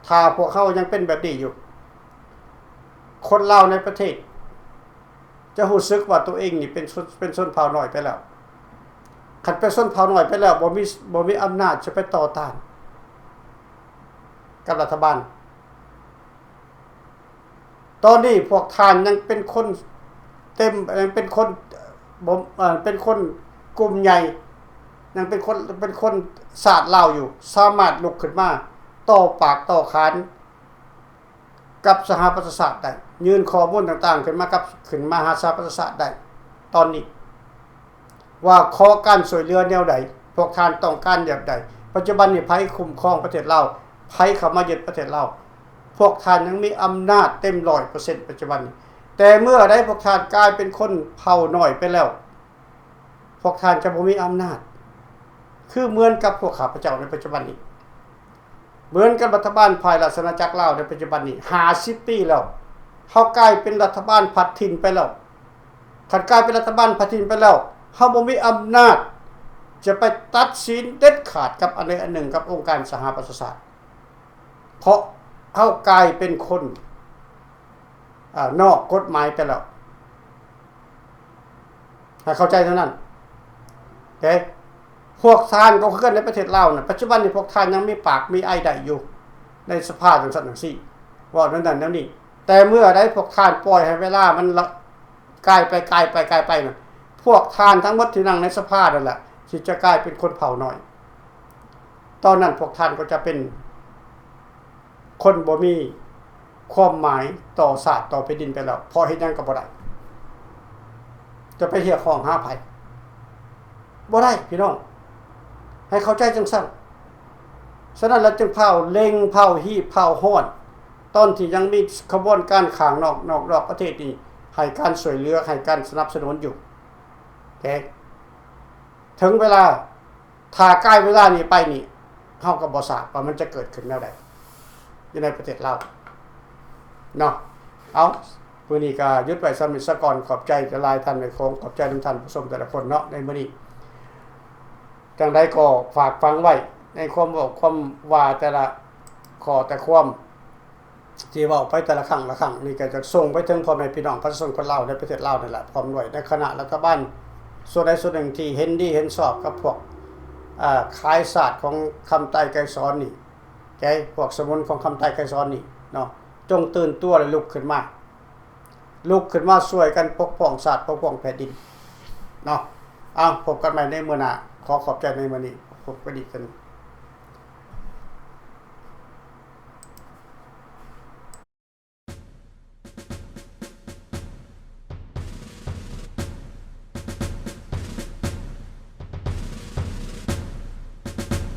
ຖ້າພວກເຮົາຍັງເປັນແບບນີ້ຢູ່, ຄົນລາວໃນປະເທດ ຈະຮູ້ສຶກວ່າຕົວເອງນີ້ເປັນຊົນ ເປັນຊົນເຜົ່ານ້ອຍໄປແລ້ວ. ຄັນເປັນຊົນເຜົ່ານ້ອຍໄປແລ້ວ ບໍ່ມີ ບໍ່ມີອຳນາດຈະໄປຕໍ່ຕ້ານກັບລັດຖະບານ. ຕອນນີ້ພວກທ່ານຍັງເປັນຄົນເຕັມ ຍັງເປັນຄົນ ເອີ ບໍ່ ເອີ ເປັນຄົນກຸ່ມໃຫຍ່, ຍັງເປັນຄົນ ເປັນຄົນຊາດລາວຢູ່, ສາມາດລຸກຂຶ້ນມາຕໍ່ປາກຕໍ່ຂານ ກັບສະຫະປະຊາຊາດໄດ້, ຍື່ນຂໍ້ມູນຕ່າງໆຂຶ້ນມາກັບ ຂຶ້ນມາຫາສະຫະປະຊາຊາດໄດ້ຕອນນີ້ ວ່າຂໍການຊ່ວຍເຫຼືອແນວໃດ, ພວກທ່ານຕ້ອງການແບບໃດ. ປັດຈຸບັນນີ້ໃຜຄຸ້ມຄອງປະເທດລາວ? ໃຜເຂົ້າມາຍຶດປະເທດລາວ? ພວກທ່ານຍັງມີອຳນາດເຕັມຮ້ອຍເປີເຊັນປັດຈຸບັນນີ້, ແຕ່ເມື່ອໃດພວກທ່ານກາຍເປັນຄົນເຜົ່ານ້ອຍໄປແລ້ວ, ພວກທ່ານຈະບໍ່ມີອຳນາດ ຄືເໝືອນກັບພວກຂ້າພະເຈົ້າໃນປັດຈຸບັນນີ້, ເໝືອນກັບລັດຖະບານຝ່າຍລາຊະອານາຈັກລາວໃນປັດຈຸບັນນີ້. ຫ້າສິບປີແລ້ວ, ເຮົາກາຍເປັນລັດຖະບານພັດຖິ່ນໄປແລ້ວ. ຄັນກາຍເປັນລັດຖະບານພັດຖິ່ນໄປແລ້ວ, ເຮົາບໍ່ມີອຳນາດຈະໄປຕັດສິນເດັດຂາດກັບອັນໃດອັນໜຶ່ງກັບອົງການສະຫະປະຊາຊາດ. ເພາະເຮົາກາຍເປັນຄົນ ອາ ນອກກົດໝາຍໄປແລ້ວ. ໃຫ້ເຂົ້າໃຈເທົ່ານັ້ນເດ້. ພວກທ່ານກໍຄືກັນໃນປະເທດລາວນະ, ປັດຈຸບັນນີ້ພວກທ່ານຍັງມີປາກມີໄອໄດ້ຢູ່ໃນສະພາ ຈັ່ງຊັ້ນຈັ່ງຊີ້ ເວົ້າແນວນັ້ນແນວນີ້. ແຕ່ເມື່ອໃດພວກທ່ານປ່ອຍໃຫ້ເວລາມັນລະ ກາຍໄປ ກາຍໄປ ກາຍໄປນະ, ພວກທ່ານທັງໝົດທີ່ນັ່ງໃນສະພານັ້ນແຫຼະ ທີ່ຈະກາຍເປັນຄົນເຜົ່ານ້ອຍ. ຕອນນັ້ນພວກທ່ານກໍຈະເປັນຄົນບໍ່ມີຄວາມໝາຍຕໍ່ຊາດຕໍ່ແຜ່ນດິນໄປແລ້ວ, ເພາະເຮັດຫຍັງກໍບໍ່ໄດ້. ຈະໄປຮຽກຮ້ອງຫາໃຜ? ບໍ່ໄດ້ ພີ່ນ້ອງ, ໃຫ້ເຂົ້າໃຈຈັ່ງຊັ້ນ. ສະນັ້ນລະຈຶ່ງພ້າວເລັ່ງ, ພ້າວຮີບ, ພ້າວຮ້ອນ, ຕອນທີ່ຍັງມີຂະບວນການຂ້າງນອກ, ນອກ, ນອກປະເທດນີ້ ໃຫ້ການຊ່ວຍເຫຼືອ, ໃຫ້ການສະໜັບສະໜູນຢູ່. ແຕ່ເຖິງເວລາ ຖ້າກາຍເວລານີ້ໄປນີ້ ເຮົາກໍບໍ່ຊາບວ່າມັນຈະເກີດຂຶ້ນແນວໃດຢູ່ໃນປະເທດລາວເນາະ. ເອົາ, ມື້ນີ້ກໍຢຸດໄວ້ສ່ຳນີ້ສາກ່ອນ. ຂອບໃຈຫຼາຍໆທ່ານນາຍໂຄງ, ຂອບໃຈນຳທ່ານຜູ້ຊົມແຕ່ລະຄົນເນາະໃນມື້ນີ້. ຈັ່ງໃດກໍຝາກຝັງໄວ້ໃນຄວາມເວົ້າຄວາມວ່າແຕ່ລະຂໍ້ແຕ່ຄວາມ ທີ່ເວົ້າໄປແຕ່ລະຄັ້ງລະຄັ້ງນີ້ ກໍຈະສົ່ງໄປເຖິງພໍ່ແມ່ພີ່ນ້ອງປະຊາຊົນຄົນລາວໃນປະເທດລາວນັ້ນແຫຼະ ພ້ອມດ້ວຍໃນຄະນະລັດຖະບານສ່ວນໃດສ່ວນໜຶ່ງທີ່ເຫັນດີເຫັນຊອບກັບພວກ ອ່າ ຂາຍຊາດຂອງຄຳໄຕໄກສອນນີ້ ແກ່ພວກສະໝຸນຂອງຄຳໄຕໄກສອນນີ້ເນາະ ຈົ່ງຕື່ນຕົວ ແລະ ລຸກຂຶ້ນມາ ລຸກຂຶ້ນມາຊ່ວຍກັນປົກປ້ອງຊາດ ປົກປ້ອງແຜ່ນດິນເນາະ. ເອົາ ພົບກັນໃໝ່ໃນມື້ໜ້າ. ຂໍຂອບໃຈໃນມື້ນີ້ ພົບກັນອີກເທື່ອໜຶ່ງ.